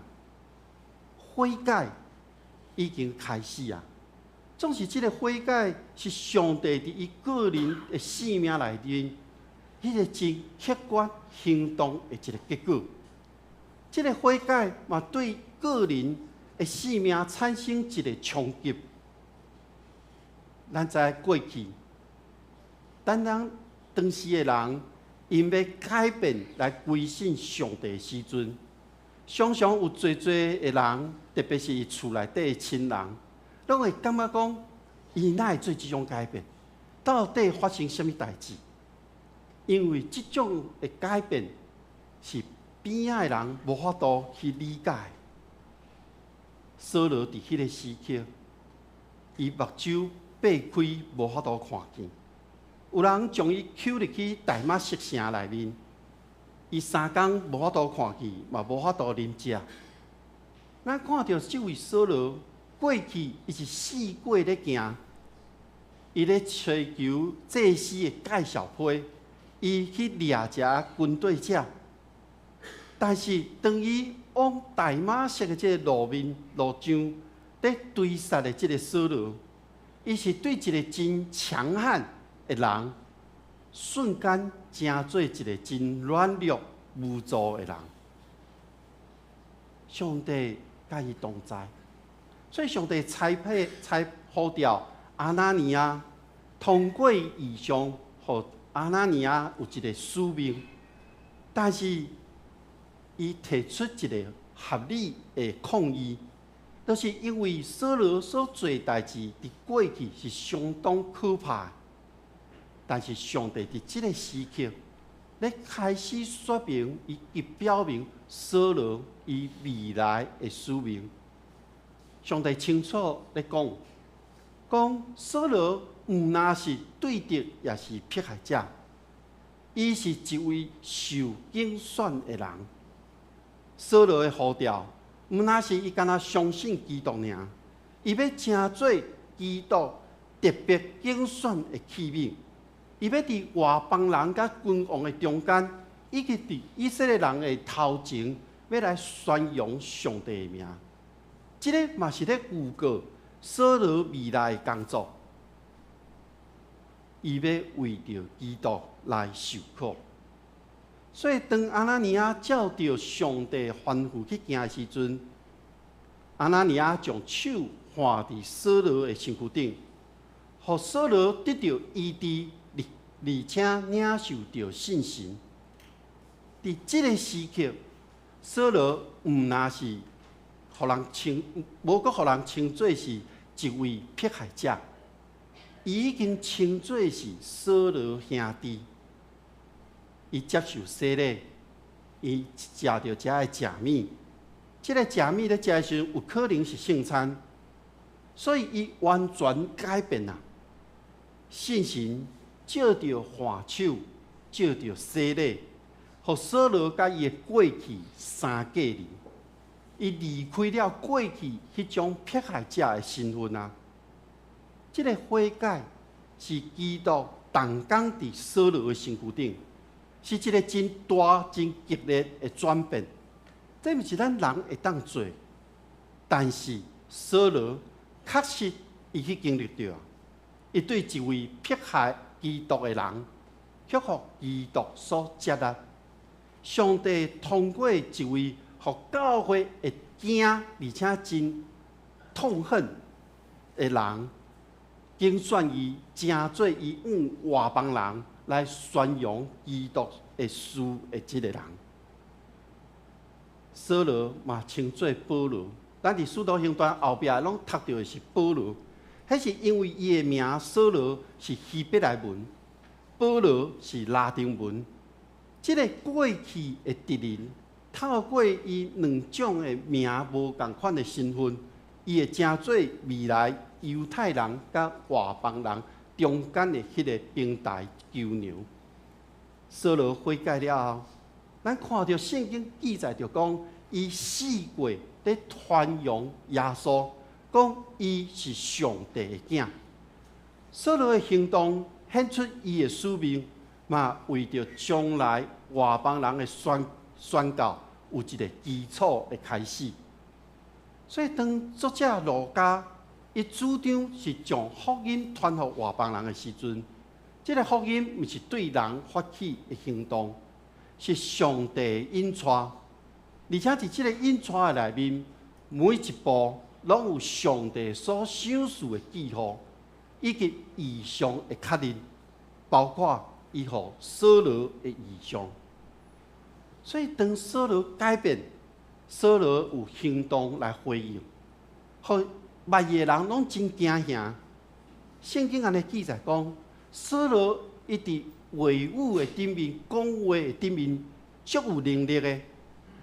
悔改已經開始啊！總是這个悔改是上帝佇伊個人的生命內面，彼个真客觀行動的一个結果。這个悔改嘛，對個人的生命產生一个衝擊。咱知過去，當當當時的人，𪜶欲改變來歸信上帝的時陣，常常有濟濟的人，特別是伊厝內底的親人，攏會感覺講，伊哪會做這種改變？到底發生啥物代誌？因為這種的改變是邊仔的人無法度去理解。掃羅佇彼个時刻，伊目睭擘開，無法度看見。有人將伊抾入去大馬色城內面，伊3工無法度看見，嘛無法度啉食。咱看著這位掃羅過去，伊是四界咧行，伊咧追求祭司的介紹批，伊去掠食軍隊者。但是當伊往大馬色的這个路面路上咧追殺的這个掃羅，伊是對一个真強悍的人，瞬間成做一个真軟弱無助的人。上帝佮伊同在，所以上帝差派差呼召亞拿尼亞，通過異象，予亞拿尼亞有一个使命，但是伊提出一个合理的抗議，就是因為掃羅所做代誌佇過去是相當可怕的，但是上帝佇這个時刻咧開始說明以及表明掃羅伊未來的使命。上帝清楚咧講，講掃羅毋但是對敵，也是迫害者，伊是一位受揀選的人。掃羅的呼召，毋但是伊干焦相信基督爾，伊欲成做基督特別揀選的器皿，伊欲佇外邦人佮君王的中間，以及佇以色列人的頭前，欲來宣揚上帝的名。這个嘛是咧預告掃羅未來的工作，伊欲為著基督來受苦。所以，當亞拿尼亞照著上帝吩咐去行的時陣，亞拿尼亞將手按佇掃羅的身軀頂，予掃羅得著醫治，而且領受著聖神。佇這个時刻，掃羅毋但是予人稱，無閣予人稱做是一位迫害者，伊已經稱做是掃羅兄弟。伊接受洗禮，伊食著遮的食物，這个食物咧食的時陣，有可能是聖餐，所以伊完全改變啦。聖神藉著按手，藉著洗禮，予掃羅佮伊的過去相隔離，伊離開了過去彼種迫害者的身份啊。這个悔改是基督動工佇掃羅的身軀頂。是一个真大、真激烈的轉變，這毋是咱人會當做，但是掃羅確實伊去經歷著，伊對一位迫害基督的人，卻予基督所接納。上帝通過一位予教會會驚而且真痛恨的人，揀選伊，成做伊向外邦人來宣揚基督的事的這个人。掃羅嘛稱做保羅，咱佇使徒行傳後壁攏讀著的是保羅，彼是因為伊的名掃羅是希伯來文，保羅是拉丁文。這个過去的敵人，透過伊兩種的名無仝款的身份，伊會成做未來猶太人佮外邦人中間的彼个平台橋梁。掃羅悔改了後，咱看著聖經記載著講，伊四界咧傳揚耶穌，講伊是上帝的囝。掃羅的行動顯出伊的使命，嘛為著將來外邦人的宣教有一个基礎的開始。所以當作者路加伊主張是將福音傳予外邦人的時陣，這个福音毋是對人發起的行動，是上帝引帶，而且佇這个引帶的內面，每一步攏有上帝所賞賜的記號，以及異象的確認，包括伊予掃羅的異象。所以當掃羅改變，掃羅有行動來回應，予萬的人攏真驚嚇。聖經按呢記載講，掃羅伊佇話語的頂面，講話的頂面，足有能力的。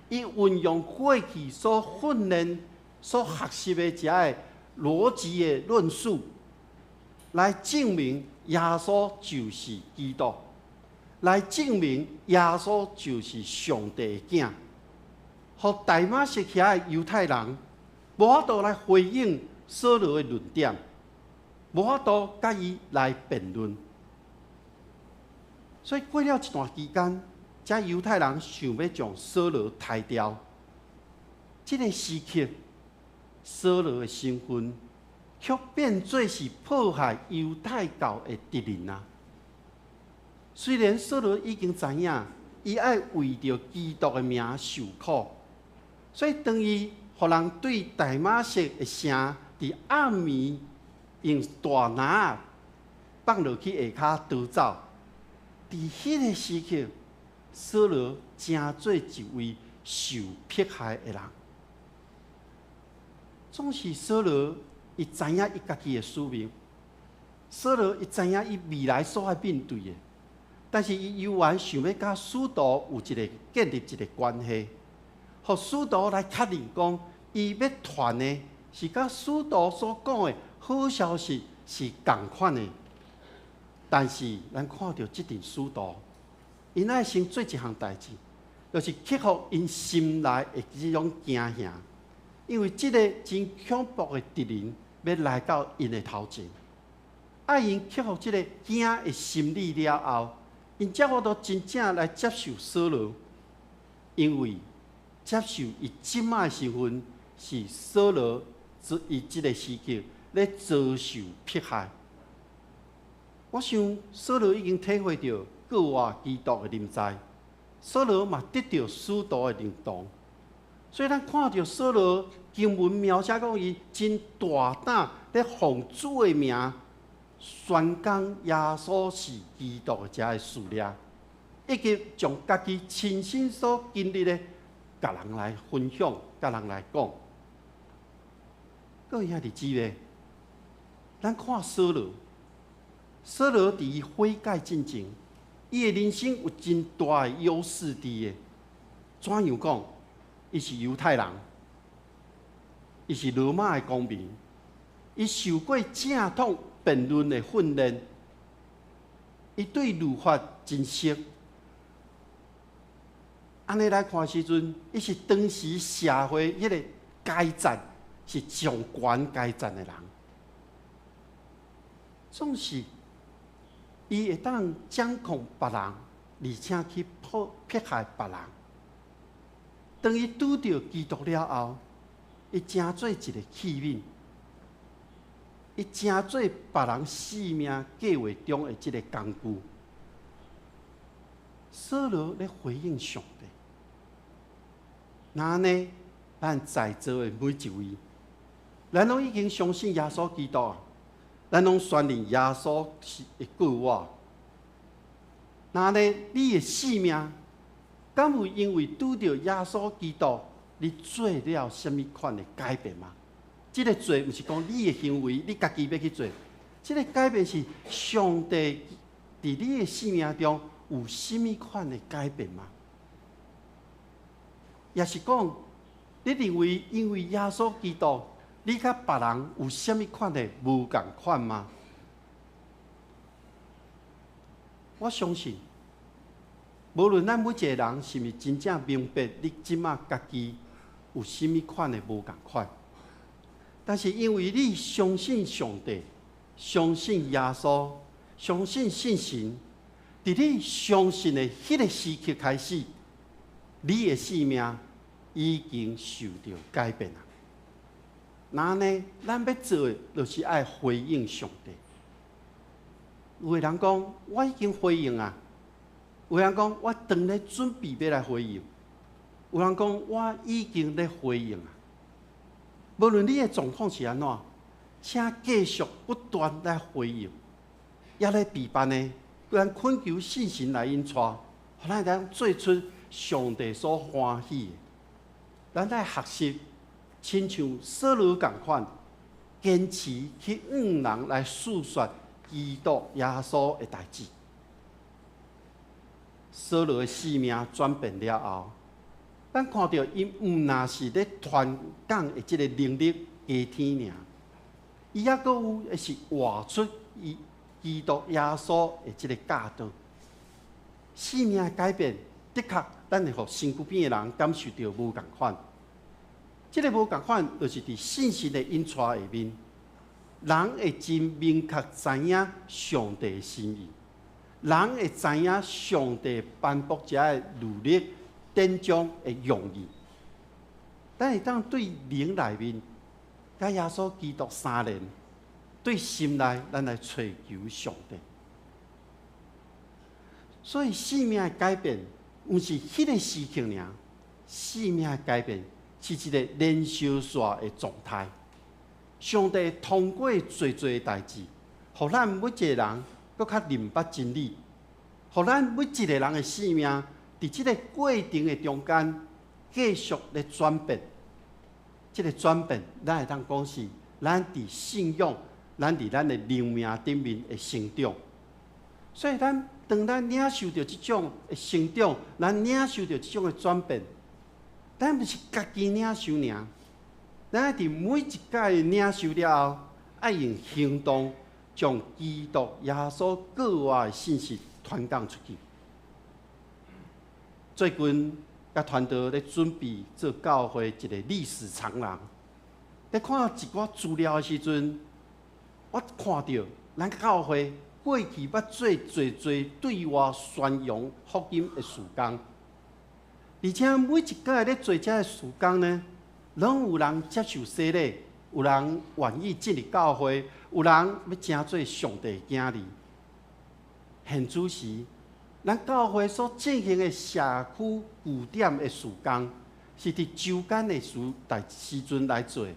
伊運用過去所訓練、所學習的這个邏輯的論述，來證明耶穌就是基督，來證明耶穌就是上帝的囝。予大馬色遐的猶太人無法度來回應掃羅的論點，無法度佮伊來辯論。所以過了一段期間，這猶太人想欲將掃羅刣掉。這个時刻，掃羅的身份卻變做是迫害猶太教的敵人啊！雖然掃羅已經知影，伊愛為著基督的名受苦，所以當伊予人對大馬色的城，佇暗暝用大籃仔放落去下跤逃走。佇彼个時刻，掃羅成做一位受迫害的人。總是掃羅，伊知影伊家己的使命，掃羅伊知影伊未來所愛面對的，但是伊猶原想欲佮使徒有一个建立一个關係，予使徒來確認講，伊欲傳的是佮使徒所講的好消息是仝款的。但是咱看著這陣使徒，𪜶愛先做一項代誌，就是克服𪜶心內的這種驚嚇，因為這个真恐怖的敵人欲來到𪜶的頭前，愛𪜶克服這个驚的心理了後，𪜶才有法度真正來接受掃羅，因為接受伊這擺的身份是掃羅，伊這个時刻咧遭受迫害。我想掃羅已經體會著過活基督的臨在，掃羅嘛得著使徒的認同，所以咱看著掃羅經文描寫講，伊真大膽咧奉主的名宣講耶穌是基督的這个事例，以及將家己親身所經歷的，共人來分享，共人來講。各位兄弟姊妹，咱看掃羅，掃羅佇伊悔改進前，伊的人生有真大的優勢佇的。怎樣講？伊是猶太人，伊是羅馬的公民，伊受過正統辯論的訓練，伊對律法真熟。按呢來看時陣，伊是當時社會彼个階層是上懸階層的人，總是伊會當掌控別人，而且去迫害別人。當伊拄著基督了後，伊成做一个器皿，伊成做別人性命計劃中的這个工具。掃羅咧回應上帝，那按呢，咱在座的每一位，咱攏已經相信耶穌基督啊，咱攏宣認耶穌是的救我。那按呢，你的性命，敢有因為拄著耶穌基督，你做了啥物款的改變嗎？這个做毋是講你的行為，你家己欲去做。這个改變是上帝佇你的生命中有啥物款的改變嗎？抑是講，你認為因為耶穌基督，你佮別人有啥物款的無仝款嗎？我相信，無論咱每一個人是毋是真正明白你這馬家己有啥物款的無仝款，但是因為你相信上帝，相信耶穌，相信聖神，佇你相信的彼個時刻開始，你的生命已經受著改變啊！那呢，咱欲做的，就是愛回應上帝。有的人講，我已經回應啊；有的人講，我當咧準備欲來回應；有人講，我已經咧回應啊。無論你的狀況是按怎，請繼續不斷來回應，也咧備辦呢，咱懇求聖神來引帶，予咱會當做出上帝所歡喜的。咱愛學習，親像掃羅仝款，堅持去向人來訴說基督耶穌的代誌。掃羅的生命轉變了後，咱看著伊毋若是咧傳講的這个能力加添爾，伊猶閣有的是活出伊基督耶穌的這个教導。生命的改變，的確，咱會予身軀邊的人感受著無仝款。這个無仝款，就是佇聖神的引帶下面，人會真明確知影上帝的心意，人會知影上帝頒布這个律例典章的用意。咱會當對靈內面，佮耶穌基督相連，對心內，咱來揣求上帝。所以生命的改變，毋是彼个時刻爾，生命的改變是一個連續線的狀態。上帝通過濟濟代誌，予咱每一個人閣較認捌真理，予咱每一個人的生命，佇這个過程的中間繼續咧轉變。這个轉變，咱會當講是咱佇信仰，咱佇咱的靈命頂面的成長。所以咱當咱領受著這種的成長，咱領受著這種的轉變，咱毋是家己領受爾，咱愛佇每一擺領受了後，愛用行動將基督耶穌過活的信息傳講出去。最近，佮團隊咧準備做教會一个歷史長廊，咧看一寡資料的時陣，我看著咱教會過去捌做濟濟對外宣揚福音的事工，而且每一擺咧做這个事工呢，攏有人接受洗禮，有人願意進入教會，有人欲成做上帝的囝兒。現此時，咱教會所進行的社區據點的事工，是佇週間的時代時陣來做。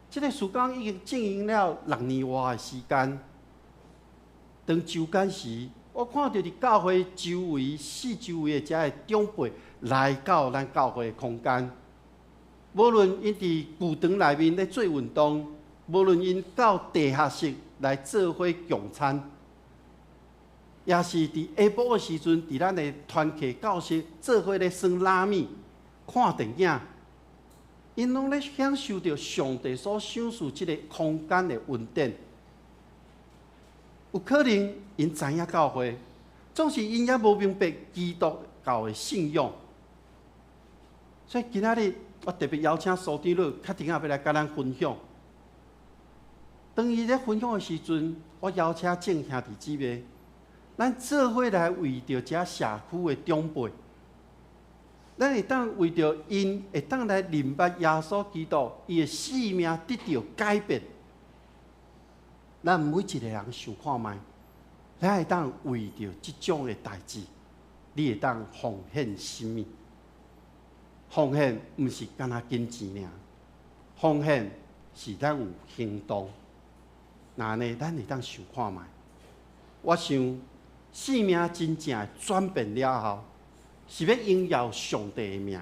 這个事工已經進行了6年外的時間。當週間時，我看著佇教會周圍四周圍的遮个長輩來到咱教會的空間，無論𪜶佇球場內面咧做運動，無論𪜶到地下室來做伙共餐，也是佇下晡的時陣，佇咱的團契教室做伙咧耍拉米、看電影，𪜶攏咧享受著上帝所賞賜這个空間的恩典。有可能𪜶知影教會，總是𪜶猶無明白基督教的信仰。所以今仔日我特別邀請蘇長老較陣仔欲來佮咱分享。當伊咧分享的時陣，我邀請眾兄弟姊妹，咱做伙來為著遮社區的長輩，咱會當為著𪜶會當來認捌耶穌基督，伊的生命得著改變。咱每一个人想看覓，咱會當為著這種的代誌，你會當奉獻啥物？奉獻毋是干焦金錢爾，奉獻是咱有行動。那呢，咱會當想看覓。我想生命真正的轉變了後，是欲榮耀上帝的名。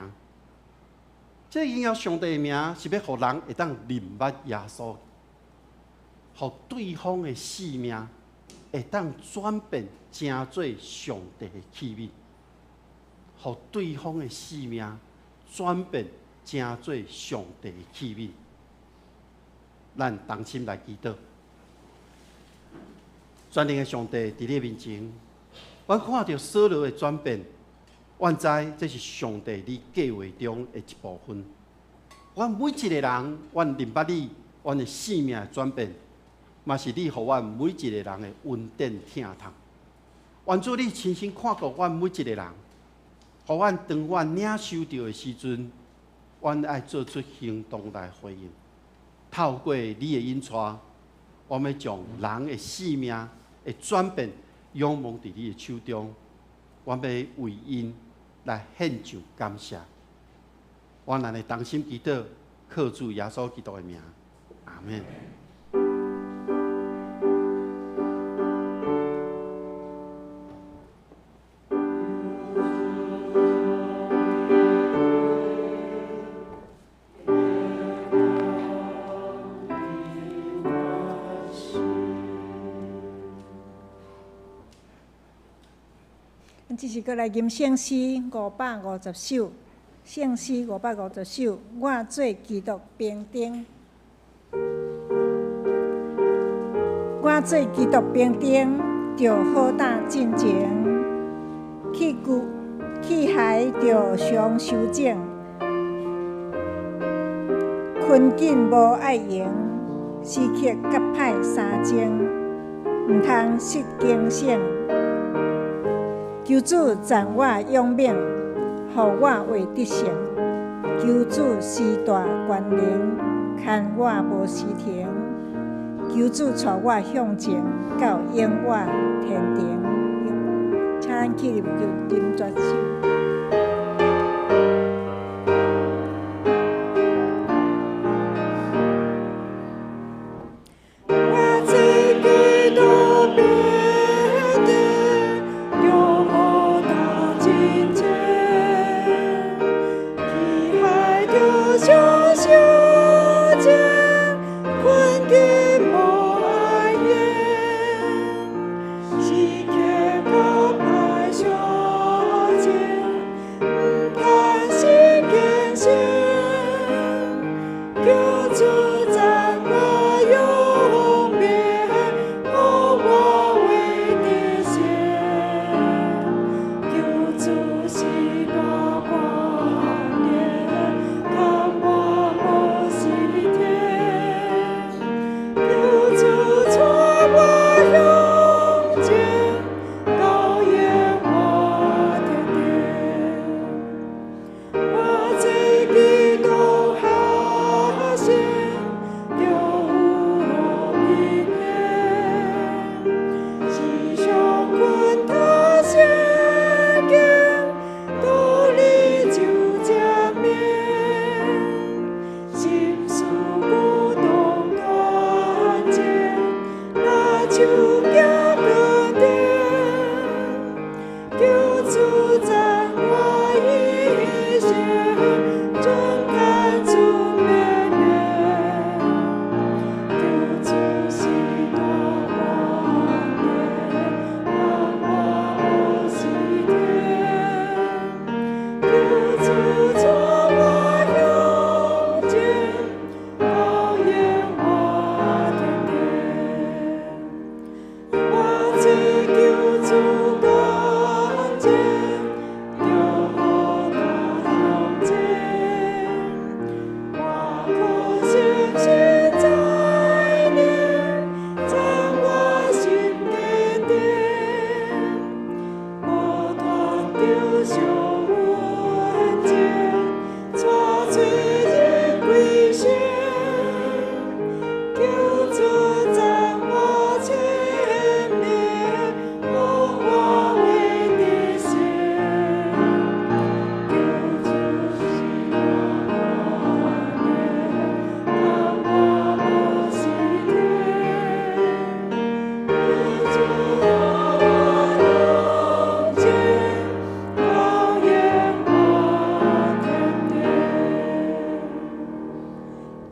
這榮耀上帝的名，是欲予人會當認捌耶穌，予對方的生命會當轉變成做上帝的器皿，予對方的性命轉變成做上帝的器皿。咱同心來祈禱，全能的上帝佇你面前，阮看著掃羅的轉變，阮知這是上帝你計劃中的一部分。阮每一个人，阮認捌你，阮的性命的轉變，嘛是你予阮每一个人的恩典疼痛。願主你親身看顧阮每一個人，予阮當阮領受著的時陣，阮愛做出行動來回應。透過你的引帶，我欲將人的性命的轉變仰望佇你的手中，我欲為𪜶來獻上感謝。阮按呢同心祈禱，靠主耶穌基督的名，阿們。阮這時閣來吟聖詩550首，聖詩550首，我做基督兵丁，我做基督兵丁，著好膽進前，去舊去海著常修整，困緊無愛閒，時刻甲歹相爭，毋通失警醒。求主讚我勇猛，予我會得勝。求主施大權能，牽我無時停。求主帶我向前，到永遠天庭。請咱起立就啉絕手。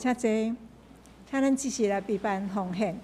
請坐，請咱這時來備辦奉獻。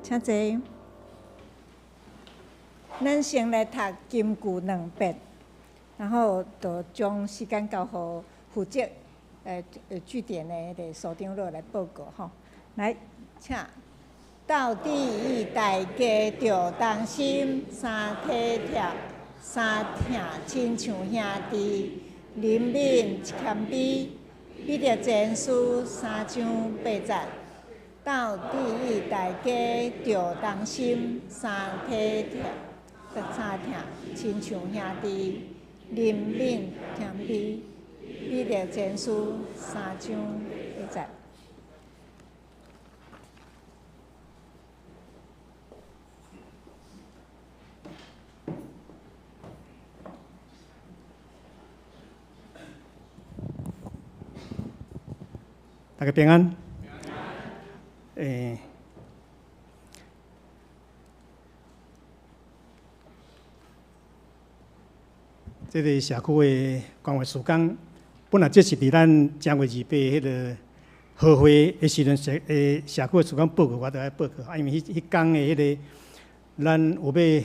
請坐。咱先來讀金句兩遍，然後就將時間交予負責據點的彼個所長老來報告吼。來，請。鬥智與大家著同心，三體貼，三疼親像兄弟，憐憫謙卑。彼得前書三章八節。鬥智與大家著同心，三體貼，三疼親像兄弟，憐憫謙卑。彼得前書三章八節。大家平安。這个社區的關懷事工，本來這是佇咱正月28彼个合會的時陣，社區的事工報告，我著愛報告。啊，因為彼工的彼个，咱有欲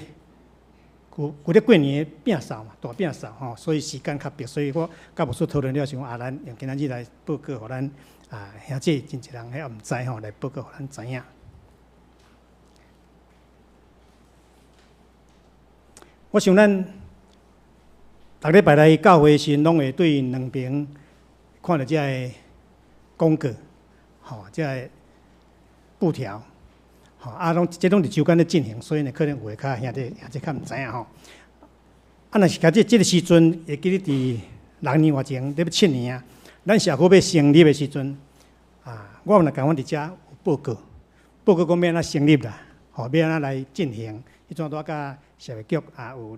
舊曆過年的摒掃嘛，大摒掃吼，所以時間較迫，所以我佮牧師討論了，想講啊，咱用今仔日來報告，予咱啊兄姊真濟人遐毋知吼，來報告予咱知影。我想咱逐禮拜來教會時，攏會對兩爿看著這个廣告，吼，這个布條，吼，啊，攏這攏佇周間咧進行，所以呢，可能有的較兄弟兄姊較毋知影吼。啊，若是共這个時陣，會記得佇六年外前，咧欲七年啊，咱社區欲成立的時陣，啊，我嘛共阮佇遮有報告，報告講欲按怎成立啦，吼，欲按怎來進行，彼陣拄仔佮社會局啊有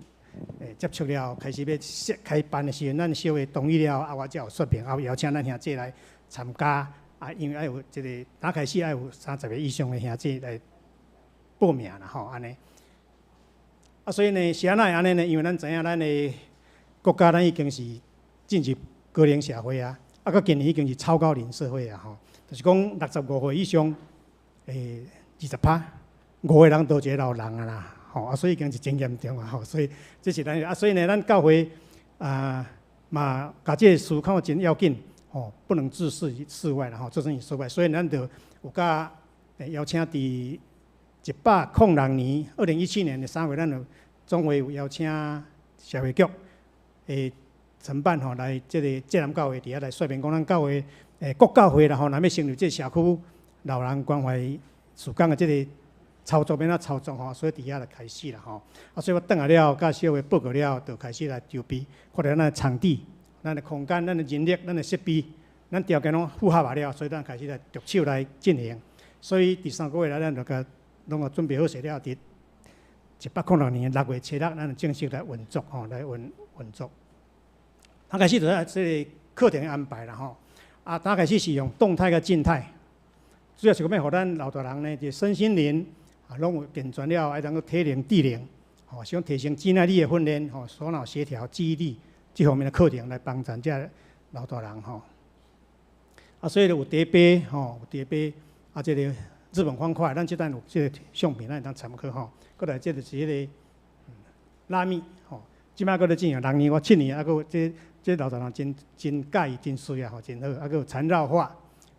接觸了，開始欲設開辦的時陣，咱小會同意了，啊，我才有說明，啊，有邀請咱兄姊來參加，啊，因為愛有這个，打開始愛有30个以上的兄姊來報名啦，吼，按呢。啊，所以呢，是按怎會按呢呢？因為咱知影咱的國家，咱已經是進入高齡社會啊，啊，閣近年已經是超高齡社會啊，吼，就是講65歲以上，20%，五個人都一個老人啊啦，吼，啊，所以已經是真嚴重啊，吼，所以這是咱啊，所以呢，咱教會啊嘛，共這个思考真要緊，吼，不能置身於事外啦，吼，置身於事外，所以咱就有佮邀請佇106年，2017年的3月，咱就總會有邀請社會局的承辦吼，來這个浙南教會佇遐來說明講，咱教會各教會啦吼，若欲成立這个社區老人關懷事工的這个操作欲按怎操作吼，所以佇遐就開始啦吼。啊，所以我轉來了，佮小會報告了，就開始來籌備，看著咱的場地、咱的空間、咱的人力、咱的設備，咱條件攏符合啊了，所以咱開始來著手來進行。所以佇3個月來，咱就共攏共準備好勢了，佇106年6月7日，咱就正式來運作吼，來運作。啊，開始就來這个課程安排啦吼。啊，剛開始是用動態佮靜態，主要是講欲予咱老大人呢，佇身心靈啊，攏有健全了，愛通閣體能、智能，吼，想提升肌耐力的訓練，吼，手腦協調、記憶力這方面的課程來幫助這老大人吼。啊，所以就有茶杯吼，有茶杯，啊，這个日本方塊，咱這等有這个相片，咱會當參考吼。閣來，這就是彼个拉麵吼，這擺閣咧進行六年，我七年，啊，閣有這這老大人真真佮意，真媠啊吼，真好。啊，閣有纏繞畫，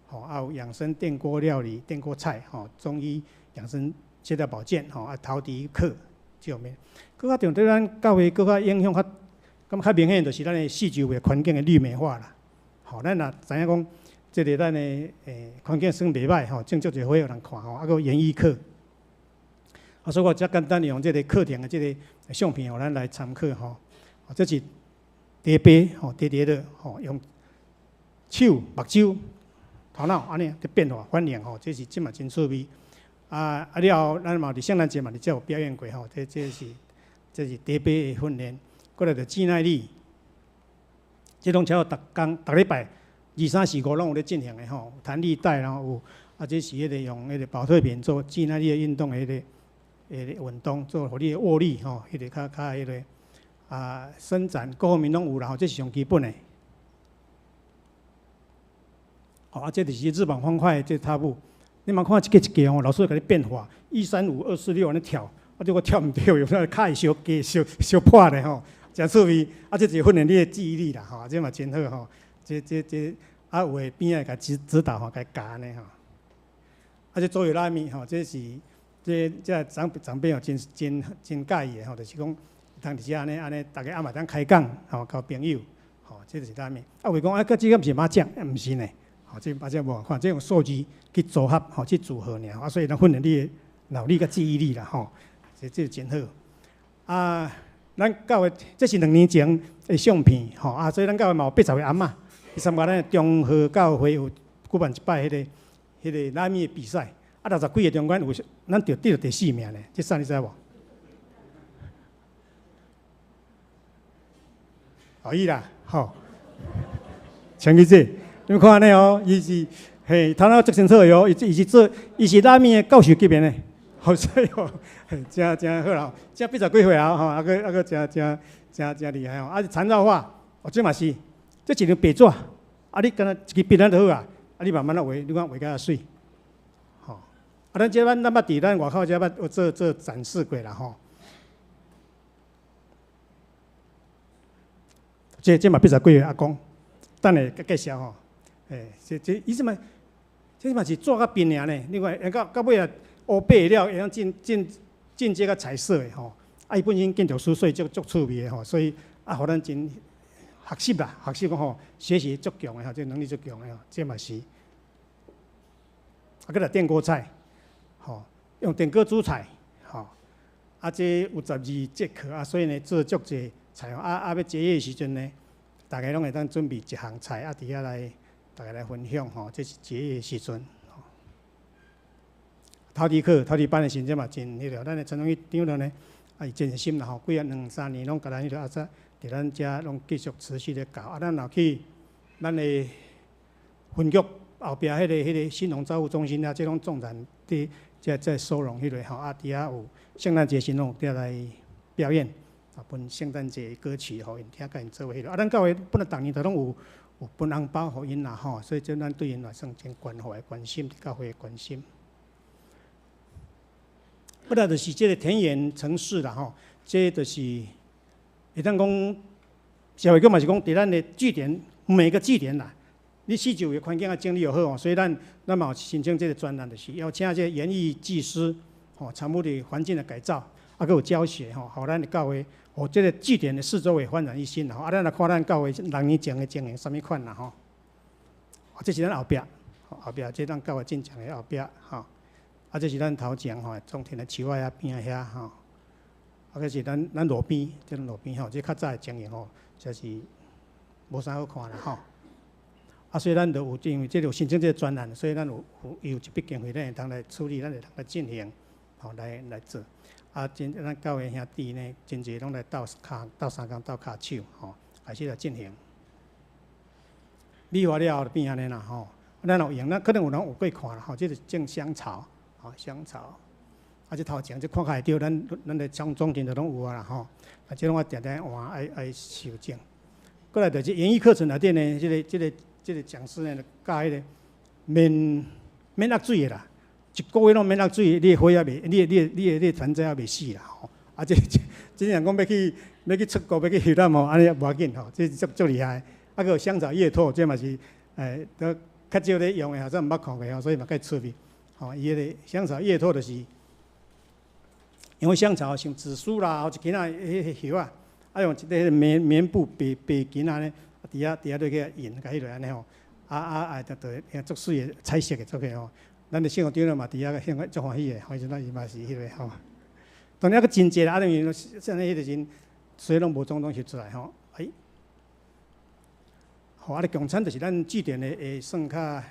吼，啊有養生電鍋料理、電鍋菜吼，中醫養生協調保健吼，啊陶笛課這方面。閣較重對咱教會閣較影響較，感覺較明顯，就是咱的四周圍環境的綠美化啦。吼，咱若知影講，這个咱的環境算袂䆀吼，種足濟花予人看吼，啊，閣有園藝課。啊，所以我遮簡單用這个課程的這个相片，予咱來參考吼。這是茶杯吼，疊疊的吼，用手、目睭、頭腦按呢佇變化反應吼，這是這嘛真趣味。啊啊了後，咱嘛佇聖誕節嘛佇遮有表演過吼，這是茶杯的訓練。閣來就肌耐力，這攏超過逐工、逐禮拜二、三、四、五攏有咧進行的吼，彈力帶然後有啊，這是彼个用彼个保特瓶做肌耐力的運動的彼个運動，做予你的握力吼，彼个較較彼个啊伸展各方面攏有啦吼，這是上基本的。吼啊，這就是日本方塊這踏步，你嘛看一格一格哦，老師會共你變化，一三五二四六按呢跳，啊，這個跳毋對，有那跤會相加相相破咧吼，誠趣味。啊，這是訓練你的記憶力啦，吼，這嘛真好吼。這這這啊，有的邊仔會共指指導吼，共教按呢吼。啊，這左右拉面吼，這是這這長長輩哦，真真真佮意的吼，就是講通佇遮按呢按呢，逐家暗嘛通開講吼，交朋友吼，這就是拉面。啊，有講啊，閣這個毋是麻將，毋是呢。吼，這麻將無仝款，這用數字去組合，吼，去組合爾，啊，所以通訓練你的腦力佮記憶力啦，吼，這這真好。啊，咱教會這是兩年前的相片，吼，啊，所以咱教會嘛有80個翁仔去參加咱的中和教會有舉辦一擺彼个彼个拉麵的比賽，啊，60幾個中間有咱就得著第四名呢，這啥你知無？可以啦，吼，請去這。你們看按呢哦，伊是嘿，頭腦足清楚的哦，伊伊是做，伊是拉麵的教授級別呢，好所以哦，誠誠好啦，這80幾歲啊，吼，啊閣啊閣誠誠誠誠厲害哦，啊是纏繞畫，哦這嘛是，這一張白紙，啊你敢若一支筆仔就好啊，啊你慢慢仔畫，你看畫甲水，吼，啊咱這咱咱捌佇咱外口這捌有做做展示過啦吼，這這嘛80幾歲阿公，等下佮介紹吼。欸，這這伊這嘛，這嘛是紙佮筆爾呢。另外，到到尾啊，烏白了會當進進進這個彩色的吼。啊，伊本身建築師，所以足足趣味的吼。所以啊，予咱真學習啦，學習講吼，學習足強的吼，這能力足強的吼，這嘛是。啊，閣來電鍋菜，吼，用電鍋煮菜，吼。啊，這有12節課啊，所以呢，做足濟菜啊啊，欲結業的時陣呢，逐家攏會當準備一項菜啊，佇遐來。逐家來分享吼，這是結業的時陣。陶笛課、陶笛班的時陣嘛，真彼個，咱的陳榮義長老呢，啊，伊真熱心啦吼，幾啊兩三年攏共咱彼個啊，則佇咱遮攏繼續持續咧教。啊，咱若去咱的分局後壁彼個彼個新農照護中心啊，這攏重產佇遮遮收容彼個吼，啊，佇遐有聖誕節時攏有佇遐來表演，啊，分聖誕節歌曲予𪜶聽，共𪜶做伙彼個。啊，咱教會本來逐年都攏有。有分紅包予𪜶啦吼，所以這咱對𪜶來算真關懷、關心，教會的關心。過來就是這個田園城市啦吼，這就是會當講社會局嘛是講，佇咱的據點，每個據點啦，你四周圍環境愛整理好哦，所以咱咱嘛有申請這個專案，就是邀請這個園藝技師吼，參與佇環境的改造，啊，閣有教學吼，予咱的教會。哦，這個據點的四周圍煥然一新啦！啊，咱來看咱教會六年前的情形，啥物款啦吼？哦，這是咱後壁，後壁這咱教會進前的後壁吼。啊，這是咱頭前吼，種田的樹仔邊仔遐吼。啊，這是咱咱路邊，這路邊吼，這較早的情形吼，真是無啥好看啦吼。啊，所以咱就有因為這個有申請這個專案，所以咱有有有一筆經費，咱會當來處理，咱會當來進行，吼來來做。啊，真咱教會兄弟呢，真濟攏來鬥跤鬥相共鬥跤手吼，開始來進行。美化了後就變按呢啦吼。咱有用，咱可能有人有過看啦吼。這是種香草，吼香草。啊，這頭前這看較會著，咱咱的總總店就攏有啊啦吼。啊，這攏愛定定換，愛愛修正。過來就是園藝課程內底呢，這個這個這個講師呢，教彼個免免落水的啦。一個月攏免落水，你的花也袂，你的、你的、你的、你的盆栽也袂死啦吼！啊，這、這、真正講欲去、欲去出國、欲去遊覽吼，按呢也無要緊吼，這足足厲害。啊，閣有香草葉拓，這嘛是欸，都較少咧用的，好像毋捌看過吼，所以嘛較趣味。吼，伊彼個香草葉拓就是，因為香草像紫蘇啦，或者其他彼彼葉仔，啊用一個棉棉布白白巾按呢，佇遐佇遐落去印，共彼落按呢吼，啊啊啊，就就足媠的彩色的做起吼。咱的生活長老嘛，佇遐個興足歡喜的，反正咱伊嘛是彼個吼。當然猶閣真濟啦，啊，因為像彼個時陣，所以攏無總統翕出來吼。哎，吼，啊，咧共餐就是咱據點的會算較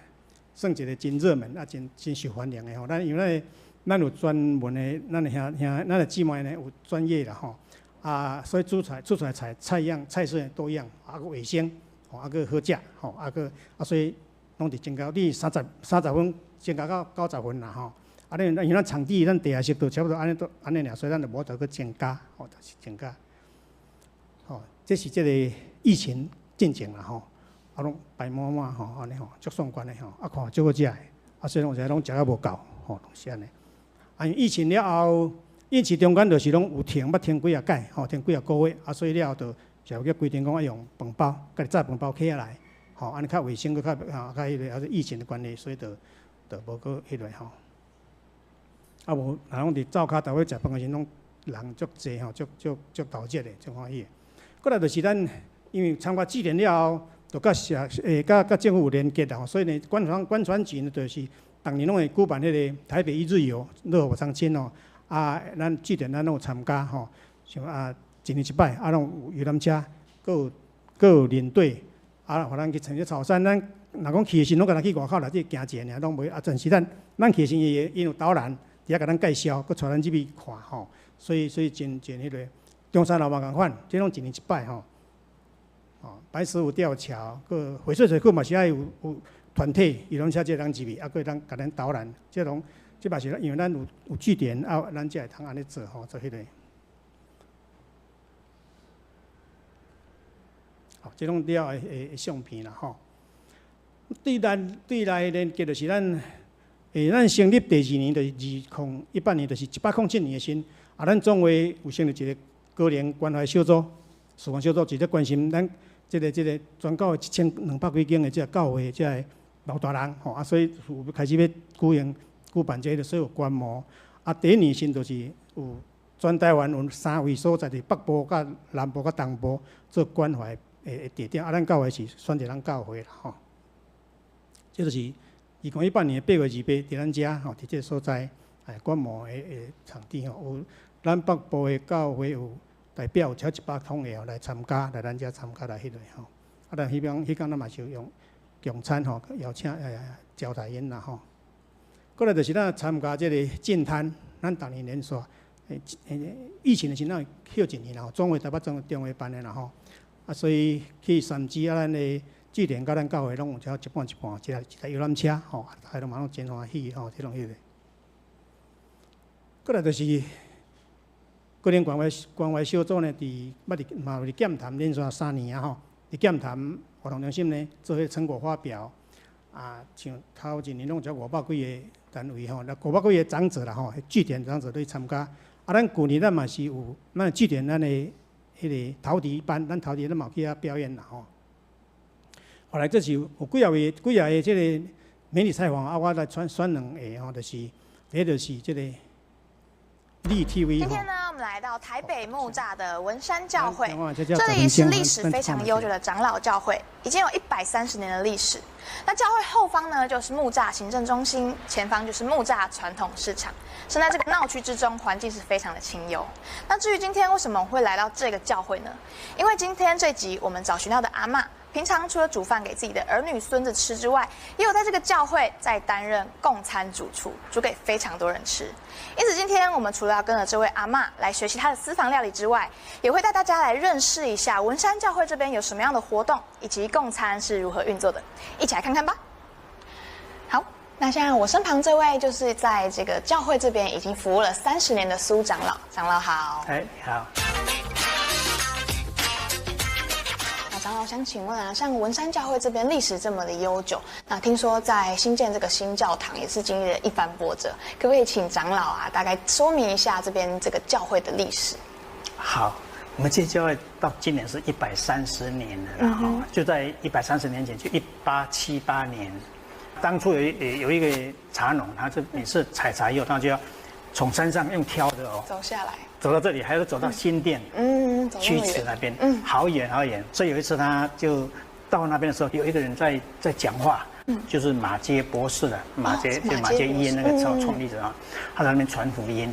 算一個真熱門啊，真真受歡迎的吼。咱因為咱咱有專門的，咱的兄兄，咱的姊妹呢有專業啦吼。啊，所以煮菜煮出來菜菜樣菜色多樣，啊閣衛生，吼啊閣好食，吼啊閣啊所以攏佇增加，你三十三十分。增加到90分啦吼，啊，恁因為咱場地咱地下室都差不多按呢都按呢爾，所以咱就無得閣增加，吼，就是增加。吼，這是這個疫情進前啦吼，啊攏排滿滿吼，按呢吼，足壯觀的吼，啊看足好食的，啊啊，所以有時攏食甲無夠，吼，是按呢。啊，疫情了後，疫情中間就是攏有停，捌停幾仔擺，吼，停幾仔個月，啊，所以了後就社會局規定講愛用飯包，家己紮飯包起來，吼，按呢較衛生，閣較啊較彼个，啊疫情的關係，所以就就無閣彼个吼。啊無，若講佇灶跤頭尾食飯的時陣，攏人足濟吼，足足足投熱的，足歡喜的。過來就是咱，因為參加祭典了後，就佮社欸佮佮政府有連結啦，所以呢，觀傳觀傳局呢，就是逐年攏會舉辦彼个台北一日遊，樂活長青哦。啊，咱祭典咱攏有參加吼，像啊，一年一擺啊，攏有遊覽車，閣有閣有領隊，啊，予咱去參加草山。咱若講去的時陣，攏干焦去外口內底行一下爾，攏袂啊。但是咱咱去的時陣，伊會𪜶有導覽，佇遐共咱介紹，閣帶咱入去看吼。所以所以真真彼个中山路嘛仝款，這攏一年一擺吼。哦，白石湖吊橋，閣翡翠水庫嘛是愛有有團體遊覽車接咱入去，啊，閣會當共咱導覽，這攏這嘛是因為咱有有據點啊，咱才會通按呢做吼，做彼个。好，這攏了的的相片啦吼。對咱對內連結就是咱，欸，咱成立第二年就是2018年，就是107年的時陣，啊，咱總會有成立一個高齡關懷小組，事工小組，直接關心咱這个這个全教會1200幾間的這个教會這个老大人吼，啊，所以有開始欲舉行舉辦這个所有觀摩。啊，第一年時就是有全台灣有三位所在，佇北部、佮南部、佮東部做關懷的地點。啊，咱教會是選擇咱教會啦吼。這就是2018年8月28，佇咱遮吼，佇這个所在，哎，觀摩的的場地吼，有咱北部的教會有代表有超100通的來參加，來咱遮參加來彼个吼。啊，咱彼邊彼工咱嘛是用用餐吼，邀請招待𪜶啦吼。過來就是咱參加這个淨灘，咱逐年連續，欸，疫情的時陣咱歇一年啦吼，總會台北總中會辦的啦吼。啊，所以去三芝啊，咱的祭典佮咱教會攏有超一半一半，一台一台遊覽車吼，大家攏嘛攏真歡喜吼，這種彼个。過來就是高齡關懷關懷小組呢，佇捌佇嘛有佇劍潭連續3年啊吼，佇劍潭活動中心呢做彼个成果發表，啊，像頭一年攏有500幾个單位吼，五百幾个長者啦吼，據點長者都去參加。啊，咱舊年咱嘛是有，咱據點咱的彼个陶笛班，咱陶笛咱嘛有去遐表演啦吼。後來這是有幾仔位幾仔个這个媒體採訪啊，我來選選兩个吼，就是第一就是這个。今天呢，我們來到台北木柵的文山教會，這裡是歷史非常悠久的長老教會，已經有130年的歷史。那教會後方呢，就是木柵行政中心，前方就是木柵傳統市場。身在這個鬧區之中，環境是非常的清幽。那至於今天為什麼會來到這個教會呢？因為今天這集我們找尋到的阿嬤，平常除了煮飯給自己的兒女孫子吃之外，也有在這個教會在擔任供餐主廚，煮給非常多人吃。因此，今天我們除了要跟着這位阿嬤來學習她的私房料理之外，也會帶大家來認識一下文山教會這邊有什麼樣的活動，以及供餐是如何運作的。一起來看看吧。好，那現在我身旁這位就是在這個教會這邊已經服務了30年的蘇長老，長老好。哎，好。長老想請問啊，像文山教會這邊歷史這麼的悠久，那聽說在新建這個新教堂也是經歷了一番波折，可不可以請長老啊大概說明一下這邊這個教會的歷史？好，我們這教會到今年是130年了哈，就在130年前，就1878年，當初有一個茶農，他就每次採茶以後，他就要從山上用挑的哦走下來。走到這裡，還要走到新店，曲池那邊，好遠好遠。所以有一次，他就到那邊的時候，有一個人在講話，就是馬偕博士的馬偕，就馬偕醫院那個創立者啊，他在那邊傳福音。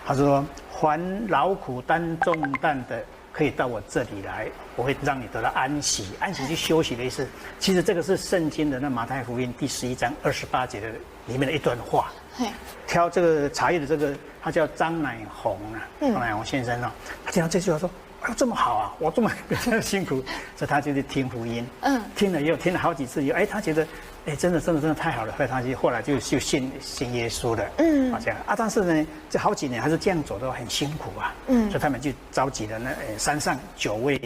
他說：“凡勞苦擔重擔的，可以到我這裡來，我會讓你得到安息。安息就休息的意思。其實這個是聖經的那馬太福音第11章28節的裡面的一段話。挑這個茶葉的這個，他叫張乃紅啊，張乃紅先生哦。他聽到這句話說：“哎呦，這麼好啊，我這麼辛苦。”所以他就去聽福音。聽了以後，聽了好幾次以後，哎，他覺得，哎，真的，真的，真的太好了。後來他就後來就信耶穌了。好這樣啊。但是呢，這好幾年還是這樣走都很辛苦啊。所以他們就召集了那山上九位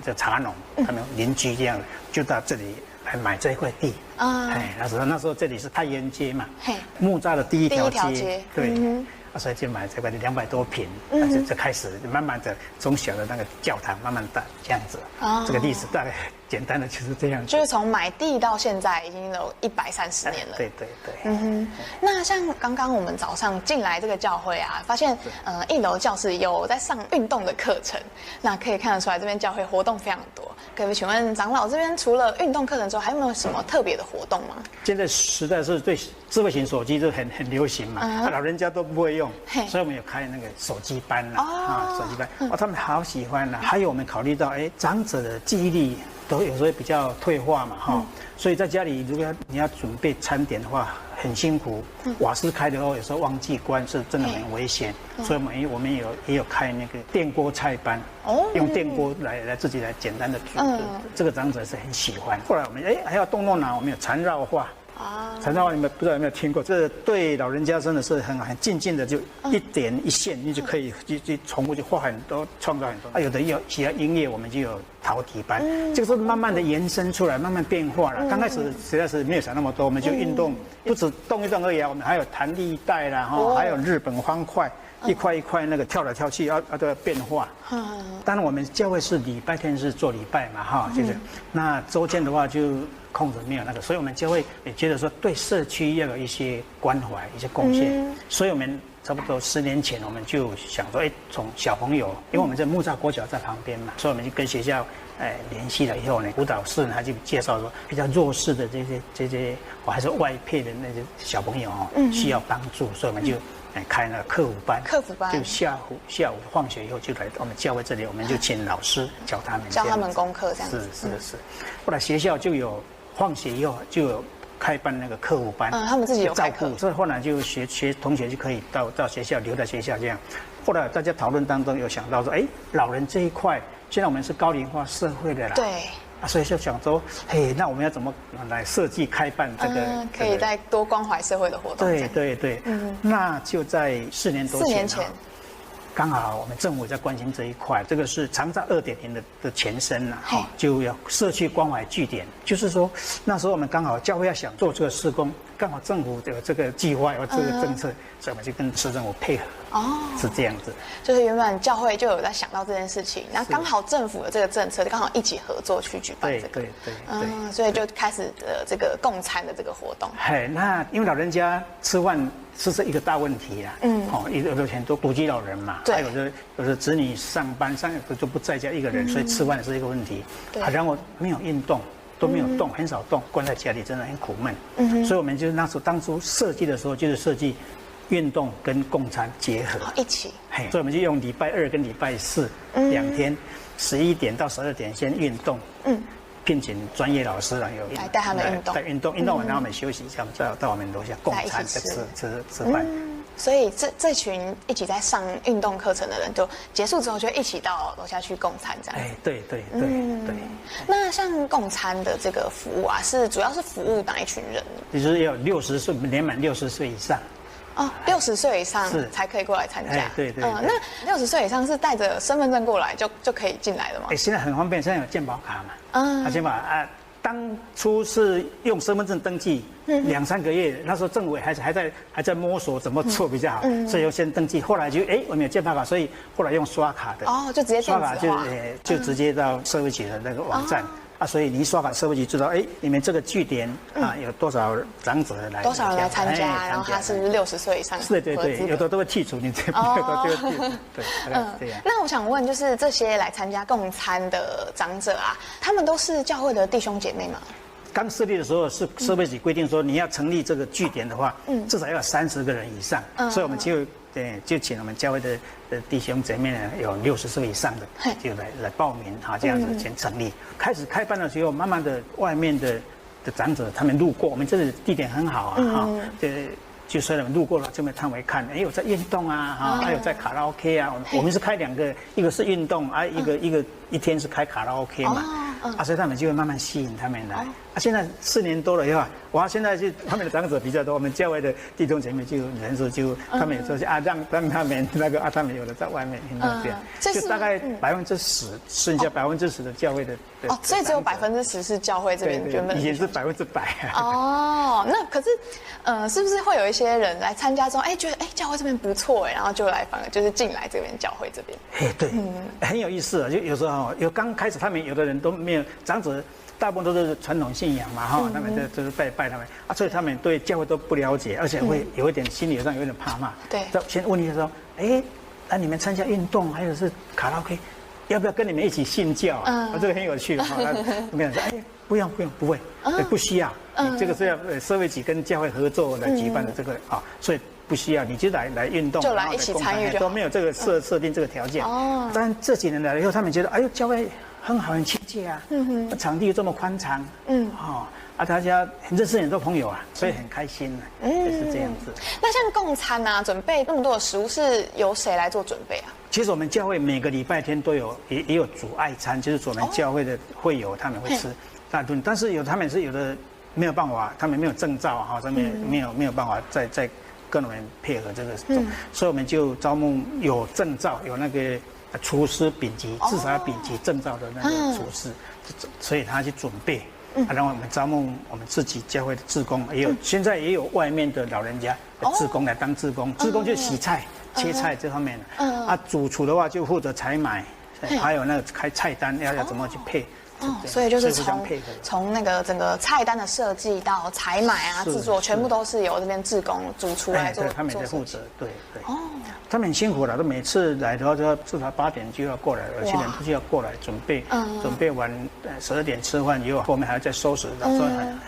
這茶農，他們鄰居這樣，就到這裡來。来买这一块地。哎，那时候这里是太原街嘛，木栅的第一条街，对。所以就买这块地200多坪，就开始慢慢的从小的那个教堂慢慢的这样子。哦，这个历史大概简单的就是这样子。就是从买地到现在已经有130年了。对对对。那像刚刚我们早上进来这个教会啊，发现一楼教室有在上运动的课程，那可以看得出来这边教会活动非常多。可不可以请问长老这边除了运动课程之外，还有没有什么特别的活动吗？现在时代是对智慧型手机就很流行嘛，老人家都不会用，所以我们有开那个手机班啦，啊，手机班，哦，他们好喜欢呐。还有我们考虑到，哎，长者的记忆力都有时候比较退化嘛，哈，所以在家里如果你要准备餐点的话，很辛苦，瓦斯开的话有时候忘记关，是真的很危险。所以我们也有开那个电锅菜班，用电锅来自己来简单的煮，这个长者是很喜欢。后来我们哎还要动动脑，我们有缠绕画。啊，缠绕画你们不知道有没有听过？这对老人家真的是很静静的，就一点一线，你就可以就重复就画很多，创造很多。啊，有的有喜欢音乐，我们就有陶笛班，这个是慢慢的延伸出来，慢慢变化了。刚开始实在是没有想那么多，我们就运动，不止动一动而已啊，我们还有弹力带啦，哈，还有日本方块，一块一块那个跳来跳去，要都要变化。当然我们教会是礼拜天是做礼拜嘛，哈，就是那周间的话就空着没有那个，所以我们就会也觉得说对社区要有一些关怀、一些贡献。所以我们差不多10年前，我们就想说，哎，从小朋友，因为我们在木栅国小在旁边嘛，所以我们就跟学校哎联系了以后呢，辅导室他就介绍说，比较弱势的这些，我还是外配的那些小朋友哦，需要帮助，所以我们就哎开那个课辅班。课辅班就下午放学以后就来我们教会这里，我们就请老师教他们，教他们功课这样子。是是是，后来学校就有放学以后就有开办那个课辅班，嗯，他们自己有照顾，所以后来就学学同学就可以到学校留在学校这样。后来大家讨论当中有想到说，哎，老人这一块，现在我们是高龄化社会的啦，啊，所以就想说，嘿，那我们要怎么来设计开办这个？可以再多关怀社会的活动。对对对，那就在4年多前。4年前。刚好我们政府在关心这一块，这个是长照2.0的前身了，哈，就要社区关怀据点，就是说那时候我们刚好教会要想做这个事工，刚好政府有这个计划有这个政策，所以我们就跟市政府配合，哦，是这样子。就是原本教会就有在想到这件事情，那刚好政府的这个政策，刚好一起合作去举办这个，所以就开始这个共餐的这个活动。嘿，那因为老人家吃饭是一个大问题啦，哦，有的很多独居老人嘛，还有的子女上班上就不在家一个人，所以吃饭是一个问题。然后没有运动，都没有动，很少动，关在家里真的很苦闷。所以我们就那时候当初设计的时候，就是设计运动跟共餐结合一起。嘿，所以我们就用礼拜二跟礼拜四2天，11点到12点先运动。聘请专业老师来有来带他们运动，带运动，运动完让他们休息一下，再到我们楼下共餐，再吃吃吃饭。所以这群一起在上运动课程的人，就结束之后就一起到楼下去共餐，这样。哎，对对对对。那像共餐的这个服务啊，是主要是服务哪一群人？就是要六十岁，年满六十岁以上。哦，六十岁以上才可以过来参加。对对。那六十岁以上是带着身份证过来就可以进来的吗？哎，现在很方便，现在有健保卡嘛。健保啊，当初是用身份证登记，两三个月，那时候政府还在摸索怎么做比较好，所以要先登记。后来就哎，我们有健保卡，所以后来用刷卡的。哦，就直接刷卡就直接到社会局的那个网站。啊，所以你一刷卡，社会局知道，哎，你们这个据点啊，有多少长者来？多少人来参加？然后他是六十岁以上？是，对对，有的都会剔除，你这有的就会剔除，对，这样。那我想问，就是这些来参加共餐的长者啊，他们都是教会的弟兄姐妹吗？刚设立的时候是社会局规定说，你要成立这个据点的话，至少要30个人以上，所以我们就对，就请我们教会的弟兄姐妹呢，有六十岁以上的，就来报名哈，这样子先成立。开始开办的时候，慢慢的外面的长者他们路过，我们这里地点很好啊，哈，这就虽然路过了，这边他们会看，哎，有在运动啊，哈，还有在卡拉 OK 啊。我们是开两个，一个是运动啊，一个一天是开卡拉 OK 嘛。啊，所以他們就會慢慢吸引他們來。啊，現在4年多了以後，哇，現在就他們的長者比較多，我們教會的弟兄姐妹就人數就，他們也說啊，讓他們那個啊，他們有的在外面聽到這樣，就大概百分之十，剩下百分之十的教會的。哦，所以只有百分之十是教會這邊原本。以前是100%。哦，那可是，是不是會有一些人來參加之後，哎，覺得哎教會這邊不錯哎，然後就來反而就是進來這邊教會這邊。哎，對，很有意思啊，就有時候有剛開始他們有的人都沒有長者，大部分都是傳統信仰嘛，哈，他們就是拜拜他們啊，所以他們對教會都不了解，而且會有一點心理上有點怕嘛。先問一下說，哎，那你們參加運動還有是卡拉 OK，要不要跟你們一起信教啊？這個很有趣哈。我跟你說，哎，不用不用，不會，不需要。這個是要社會局跟教會合作來舉辦的這個啊，所以不需要，你就來運動，就來一起參與，都沒有這個設定這個條件。哦。但這幾年來了以後，他們覺得，哎呦，教會很好，很親切啊。場地又這麼寬敞。哦，啊，大家認識很多朋友啊，所以很開心啊。就是這樣子。那像共餐啊，準備那麼多的食物，是由誰來做準備啊？其實我們教會每個禮拜天都有，也有煮愛餐，就是我們教會的會友他們會吃大頓，但是有他們是有的沒有辦法，他們沒有證照哈，上面沒有辦法再跟我們配合這個，所以我們就招募有證照、有那個廚師丙級，至少要丙級證照的那個廚師，所以他去準備。然後我們招募我們自己教會的志工，也有現在也有外面的老人家的志工來當志工，志工就洗菜、切菜這方面的。啊，主廚的話就負責採買，還有那個開菜單要怎麼去配。哦，所以就是從那個整個菜單的設計到採買啊、製作，全部都是由這邊志工主廚來做。對，他們在負責，對對。哦，他們很辛苦了，都每次來的話，就要至少8點就要過來了，7點就要過來準備，準備完12點吃飯以後，後面還要再收拾，所以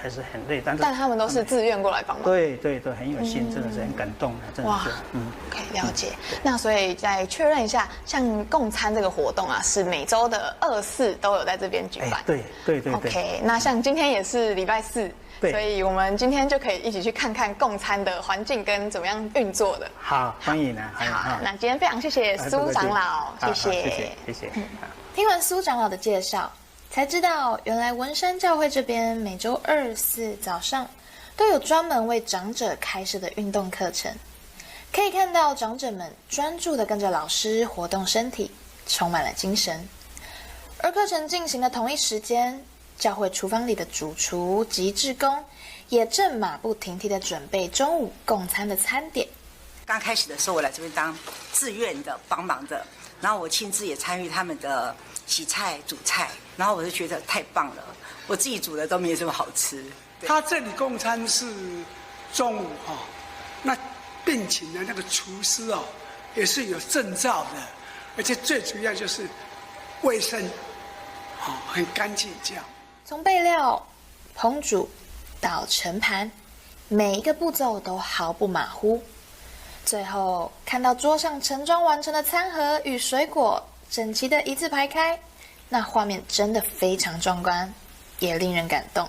還是很累。但是但他們都是自願過來幫忙。對對對，很有心，真的是很感動的，真的是。嗯，可以了解。那所以再確認一下，像共餐這個活動啊，是每週的二四都有在這邊舉辦。對對對。 OK，那像今天也是禮拜四，所以我們今天就可以一起去看看共餐的環境跟怎麼樣運作的。好，歡迎啊！好，那今天非常謝謝蘇長老，謝謝，謝謝，謝謝。聽完蘇長老的介紹，才知道原來文山教會這邊每週二四早上都有專門為長者開設的運動課程，可以看到長者們專注的跟着老師活動身體，充滿了精神。而課程進行的同一時間，教會廚房裡的主廚及志工也正馬不停蹄的準備中午共餐的餐點。剛開始的時候，我來這邊當志願的幫忙的，然後我親自也參與他們的洗菜、煮菜，然後我就覺得太棒了，我自己煮的都沒有這麼好吃。他這裡供餐是中午哈，那聘請的那個廚師哦，也是有證照的，而且最主要就是衛生，哦，很乾淨這樣。從備料、烹煮到盛盤，每一個步驟都毫不馬虎。最後看到桌上盛裝完成的餐盒與水果整齊的一字排開，那畫面真的非常壯觀，也令人感動。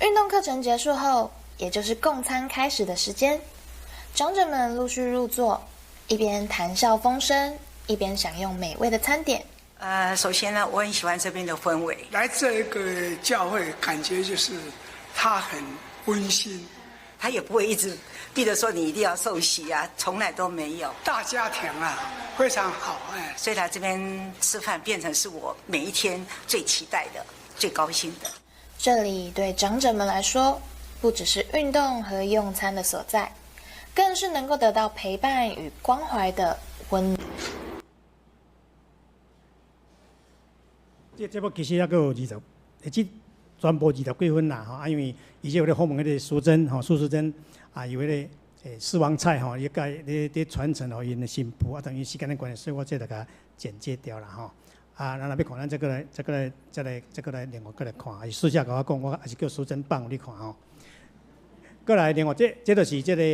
運動課程結束後，也就是共餐開始的時間，長者們陸續入座，一邊談笑風生，一邊享用美味的餐點。首先呢，我很喜歡這邊的氛圍。來這個教會，感覺就是它很溫馨，他也不會一直逼着說你一定要受洗啊，從來都沒有。大家庭啊，非常好哎。所以來這邊吃飯變成是我每一天最期待的、最高興的。這裡對長者們來說，不只是運動和用餐的所在，更是能夠得到陪伴與關懷的溫暖。這節目其實猶閣有二十，這全部20幾分啦吼，啊，因為伊這有咧訪問彼個淑珍吼，蘇淑珍啊，有彼個四王菜吼，伊共咧傳承予𪜶的新婦，啊，但因時間的關係，所以我這就共剪接掉啦吼。啊，咱若欲看，咱再閣來，再閣來，再來，再閣來另外閣來看，伊私下共我講，我抑是叫淑珍放予你看吼。閣來另外，這就是這個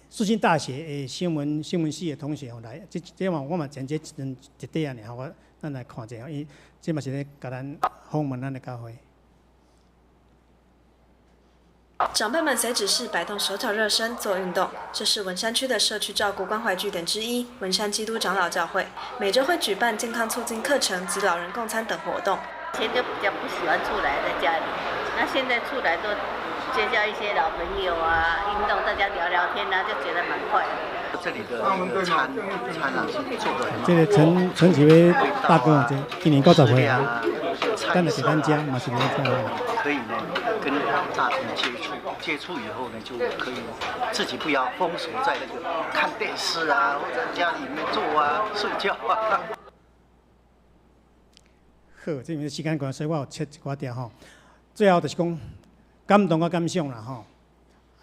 世新大學的新聞系的同學吼來，這嘛我嘛剪接一塊仔爾，我咱來看者，伊這嘛是咧共咱訪問咱的教會。長輩們隨指示擺動手腳熱身做運動。這是文山區的社區照顧關懷據點之一——文山基督長老教會，每週會舉辦健康促進課程及老人共餐等活動。以前就比較不喜歡出來在家裡，那現在出來都結交一些老朋友啊，運動，大家聊聊天啊，就覺得蠻快樂。這裡的餐餐啊是做得很好。這個陳陳啟威大哥，這今年90歲啊，等下是咱家，嘛是咱家。可以呢，跟大眾接觸，接觸以後呢，就可以自己不要封鎖在那個看電視啊，或者家裡面坐啊、睡覺啊。好，這邊時間關係，所以我有切一寡條吼。最後就是講感動佮感想啦吼。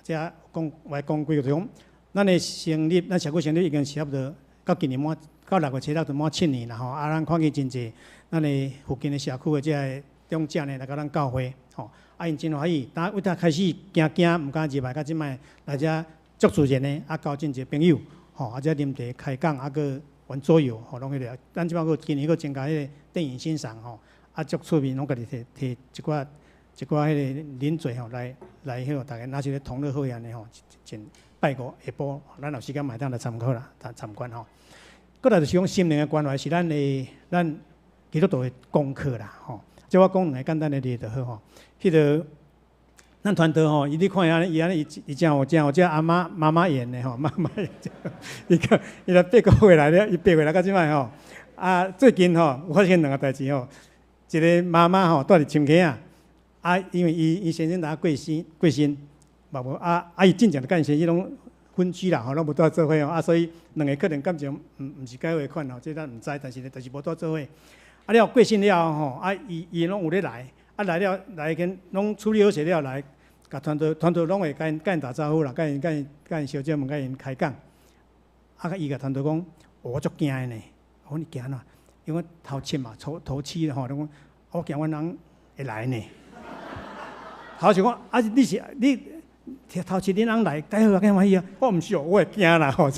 這講我講幾句就講，咱的成立，咱社區成立已經是差不多到今年滿到6月7日就滿7年啦吼。啊，咱看見真濟咱的附近的社區的這个長者呢來到咱教會吼。啊，𪜶真歡喜，打為打開始驚驚，毋敢入來，到這擺來遮足自然的，啊，交真濟朋友吼，啊，這啉茶開講，啊，閣玩桌遊吼，攏彼个。咱這擺閣今年閣增加彼個電影欣賞吼，啊，足趣味，攏家己摕摕一寡一寡彼个零嘴吼來來彼個，逐家若是咧同樂會按呢吼，真拜五下晡，咱有時間嘛會當來參考啦，參參觀吼。閣來就是講心靈的關懷是咱的咱基督徒的功課啦吼。這我講兩个簡單的例就好吼。彼个咱團隊吼，伊你看伊按呢，伊按呢，伊伊真有真有這阿媽媽媽緣的吼，媽媽緣。伊個伊來8個月來了，伊8月來到這擺吼。啊，最近吼有發生兩个代誌吼，一个媽媽吼蹛佇深坑仔，啊，因為伊伊先生若過身過身，嘛無啊啊，伊進前就佮𪜶先生攏分居啦吼，攏無蹛做伙吼，啊，所以兩个可能感情毋毋是解話款吼，這咱毋知，但是呢，就是無蹛做伙。啊了過身了後吼，啊伊伊攏有咧來，啊來了來跟攏處理好勢了來，共團隊團隊攏會共𪜶共𪜶打招呼啦，共𪜶共𪜶共𪜶小姐們共𪜶開講。啊，伊共團隊講，我足驚的呢，我講你驚按怎？因為頭七嘛，頭頭七吼，攏講我驚阮翁會來呢。頭想講，啊你是你頭七恁翁來，蓋好啊，蓋歡喜啊。我毋是哦，我會驚啦吼。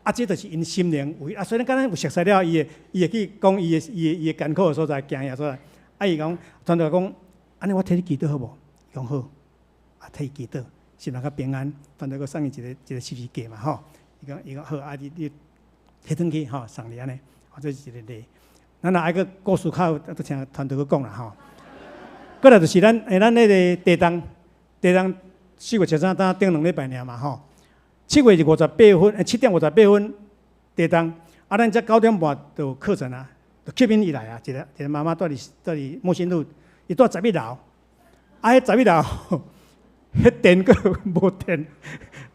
啊，這就是𪜶心靈有啊，所以咱敢若有熟似了，伊會伊會去講伊的伊的伊的艱苦的所在，驚的所在。啊，伊講團隊講，按呢我替你祈禱好無？伊講好，啊替伊祈禱，心內較平安。團隊閣送伊一个一个十字架嘛吼。伊講伊講好，啊你你提轉去吼，送你按呢，這是一个例。咱若愛閣故事較有，閣請團隊閣講啦吼。閣來就是咱欸，咱彼个地動地動4月13當頂兩禮拜爾嘛吼。7月是58分，7點58分，地動。啊，咱這9點半就有課程啊，就吸引伊來啊。一个一个媽媽蹛佇蹛佇木星路，伊蹛11樓，啊，彼11樓，彼電閣無電，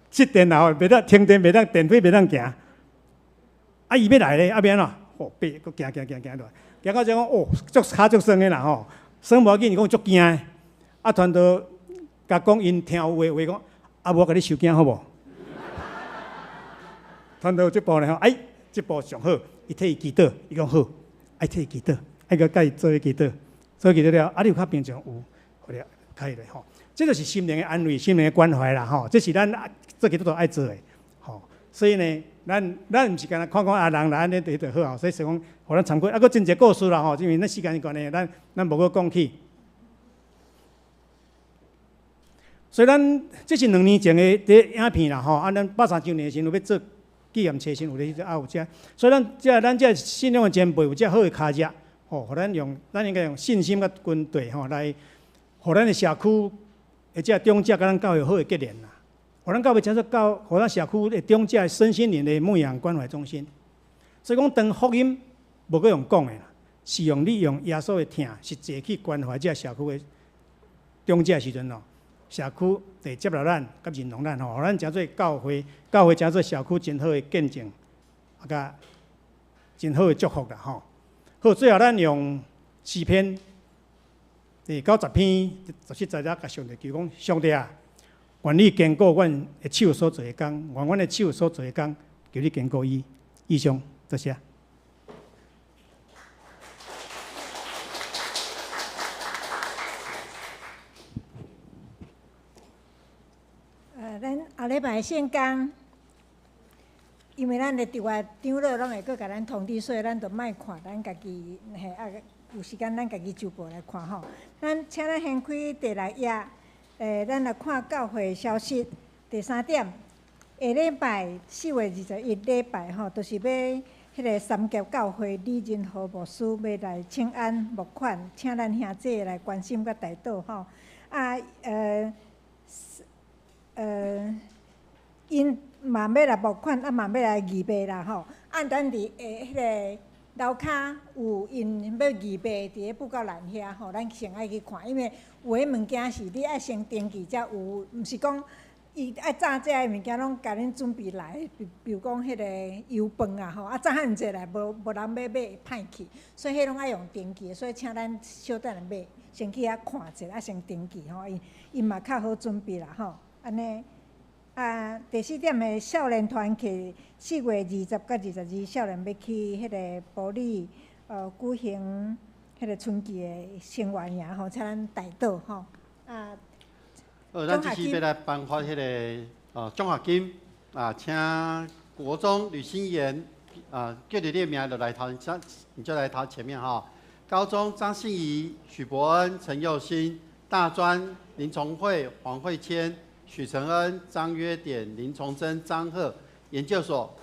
失電了吼，袂當停電，袂當電梯袂當行。啊，伊欲來咧，啊欲按怎？哦，爬，閣行行行行落來，行到這講哦，足跤足酸的啦吼，酸無要緊，伊講足驚的。啊，傳道共講𪜶聽有的話講，啊，無我共你收驚好無？傳道這步呢吼，哎，這步上好，伊替伊祈禱，伊講好，愛替伊祈禱，愛閣共伊做伙祈禱，做伙祈禱了，啊，你有較平常有，予你開咧吼，這就是心靈的安慰，心靈的關懷啦吼，這是咱做基督徒愛做的吼，所以呢，咱咱毋是干焦看看啊人來按呢就好啊，所以說講，予咱參考，啊，閣真濟故事啦吼，因為咱時間的關係，咱咱無閣講起。所以咱這是2年前的這影片啦吼，啊，咱130週年的時陣有欲做紀念冊時，有咧啊有這，所以咱這咱這信仰的前輩有這好的跤跡，吼，予咱用，咱應該用信心佮軍隊吼來，予咱的社區的這長者佮咱教會好的結連啦，予咱教會稱做教，予咱社區的長者身心靈的牧養關懷中心。所以講，當福音無閣用講的啦，是用你用耶穌的疼，實際去關懷這社區的長者的時陣咯。社區就會接納咱，佮認同咱吼，予咱成做教會，教會成做社區真好的見證，啊，佮真好的祝福啦吼。好，最後咱用詩篇第90篇17節來共上帝求講：上帝啊，願你堅固阮的手所做的工，願阮的手所做的工，求你堅固伊。以上，多謝。咱後禮拜聖工，因為咱的佇外長老攏會閣共咱通知，所以咱就莫看，咱家己嘿啊，有時間咱家己周報來看吼。咱請咱掀開第六頁，咱來看教會消息。第三點，下禮拜4月21禮拜吼，就是欲彼个三峽教會李仁和牧師欲來請安募款，請咱兄弟來關心佮代禱吼。啊，𪜶嘛欲來募款，啊嘛欲來義賣啦吼。啊，咱佇彼个樓跤有𪜶欲義賣佇咧布告欄遐吼，咱先愛去看，因為有的物件是你愛先登記才有，毋是講伊愛早這个物件攏共恁準備來，比如講彼个油飯啊吼，啊早漢濟來無人欲買會歹去，所以彼攏愛用登記，所以請咱小等下買，先去遐看者，啊先登記吼，𪜶嘛較好準備啦吼，按呢。啊，第四點的少年團契，4月20佮22，少年欲去彼个埔里舉行彼个春季的生活營吼，請咱代禱吼。啊，咱這次欲來頒發彼个獎學金啊，請國中呂新妍啊，叫著你的名就來頭，你就來頭前面哈。高中張信儀、許伯恩、陳佑新，大專林崇慧、黃慧謙。許承恩、張約典、林崇珍、張赫，研究所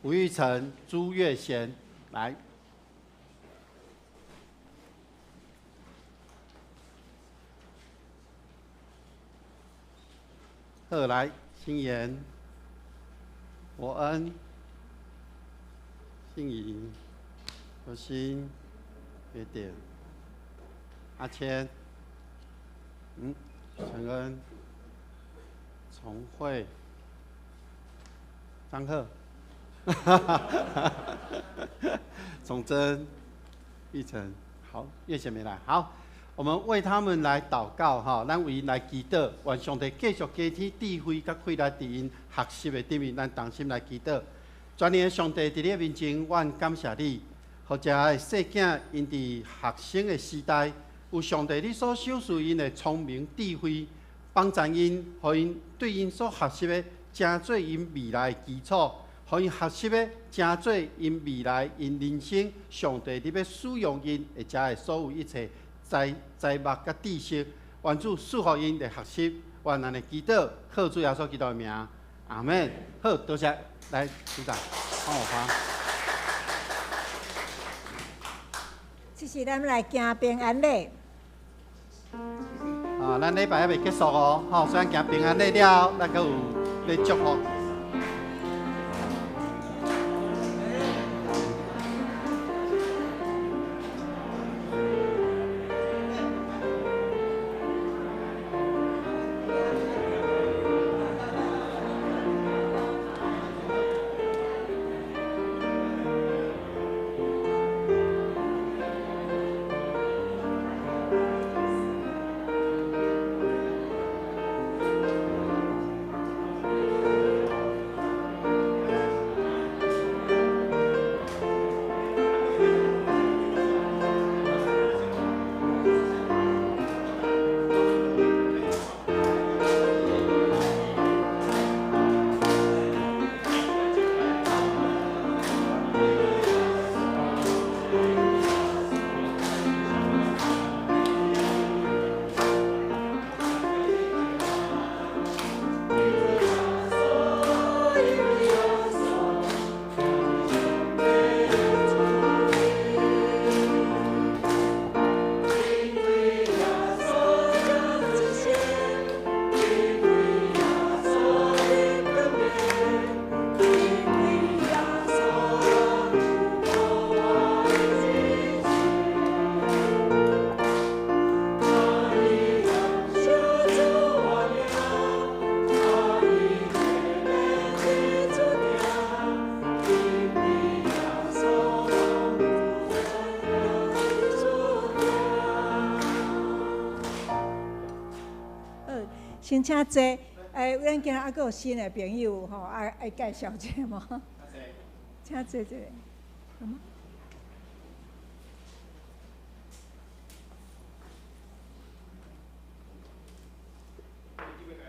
吳玉成、朱月賢，來。好，來，新妍、伯恩、信儀、何新、約典、阿謙，承恩。崇慧、張赫、崇真、玉成，好，月賢沒來，好，我們為他們來禱告哈，咱為𪜶來祈禱，願上帝繼續加添智慧佮氣力佇𪜶學習的頂面，咱同心來祈禱。全能的上帝佇你面前，阮感謝你，予遮的細囝𪜶佇學生的時代，有上帝你所賞賜𪜶的聰明智慧。幫助𪜶，予𪜶對𪜶所學習的，成做𪜶未來的基礎；予𪜶學習的，成做𪜶未來𪜶人生上帝你欲使用𪜶的遮的所有一切才物佮知識。願主賜予𪜶來學習，願咱的祈禱，靠主耶穌基督的名，阿們。好，多謝，來，組長幫我發。這是咱來行平安禮。啊，咱禮拜猶未結束哦，吼，雖然行平安禮了，咱閣有咧祝福。先請坐。咱今仔猶閣有新的朋友吼，愛介紹一下無？請坐者。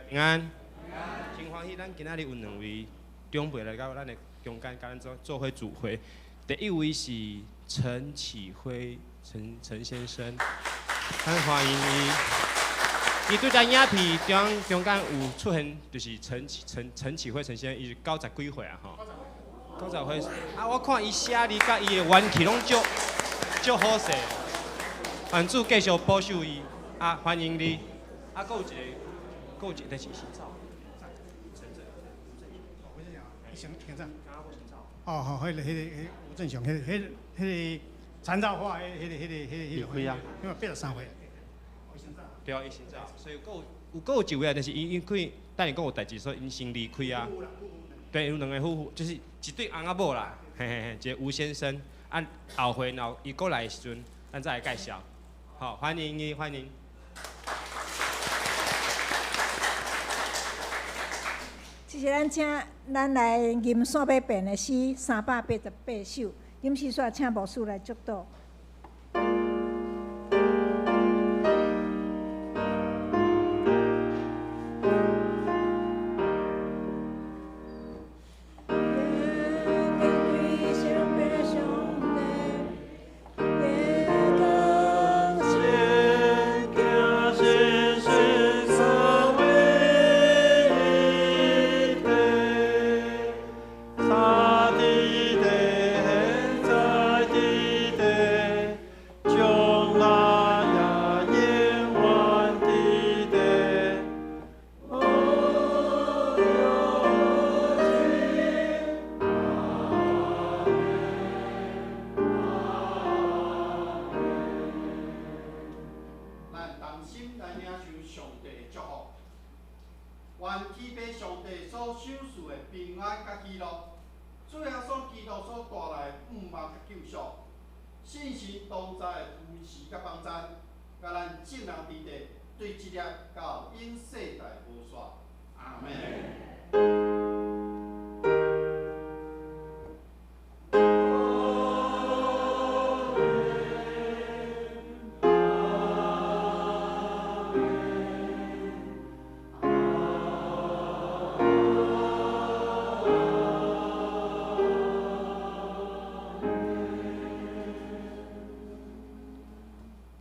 平安。真歡喜，咱今仔日有兩位長輩來到咱的中間，佮咱做伙聚會。第一位是陳啟輝陳先生，咱歡迎伊。伊對只影片中間有出現，就是陳啟輝陳先生，伊是90幾歲啊吼，90歲啊，我看伊寫字佮伊的元氣攏足好勢，願主繼續保守伊啊，歡迎你啊，閣有一個，閣有一個，但是伊先走。哦，好，彼個吳正雄，彼個殘照畫，彼個，離開啊，因為83歲。對啊，伊先走，所以閣有一位啊，但是伊因為等下閣有代誌，所以𪜶先離開啊。對，有兩个夫婦，就是一對翁仔某啦，嘿嘿嘿，一个吳先生，啊後回若伊閣來的時陣，咱再來介紹。好，歡迎伊，歡迎。這是咱請咱來吟線欲變的詩388首，吟詩煞請牧師來祝禱。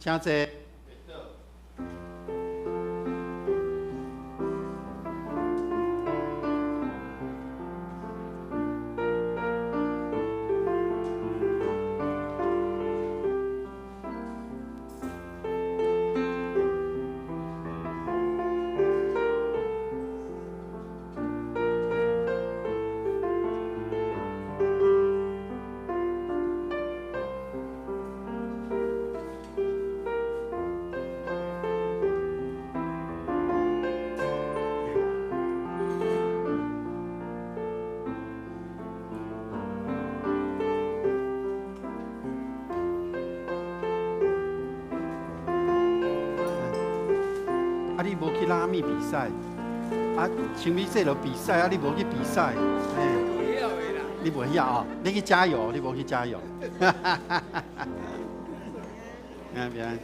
請坐。啊！你無去拉麵比賽，啊，像你這落比賽，啊，你無去比賽，嘿，你無曉哦，你去加油，你無去加油。哈哈哈哈哈！平安平安。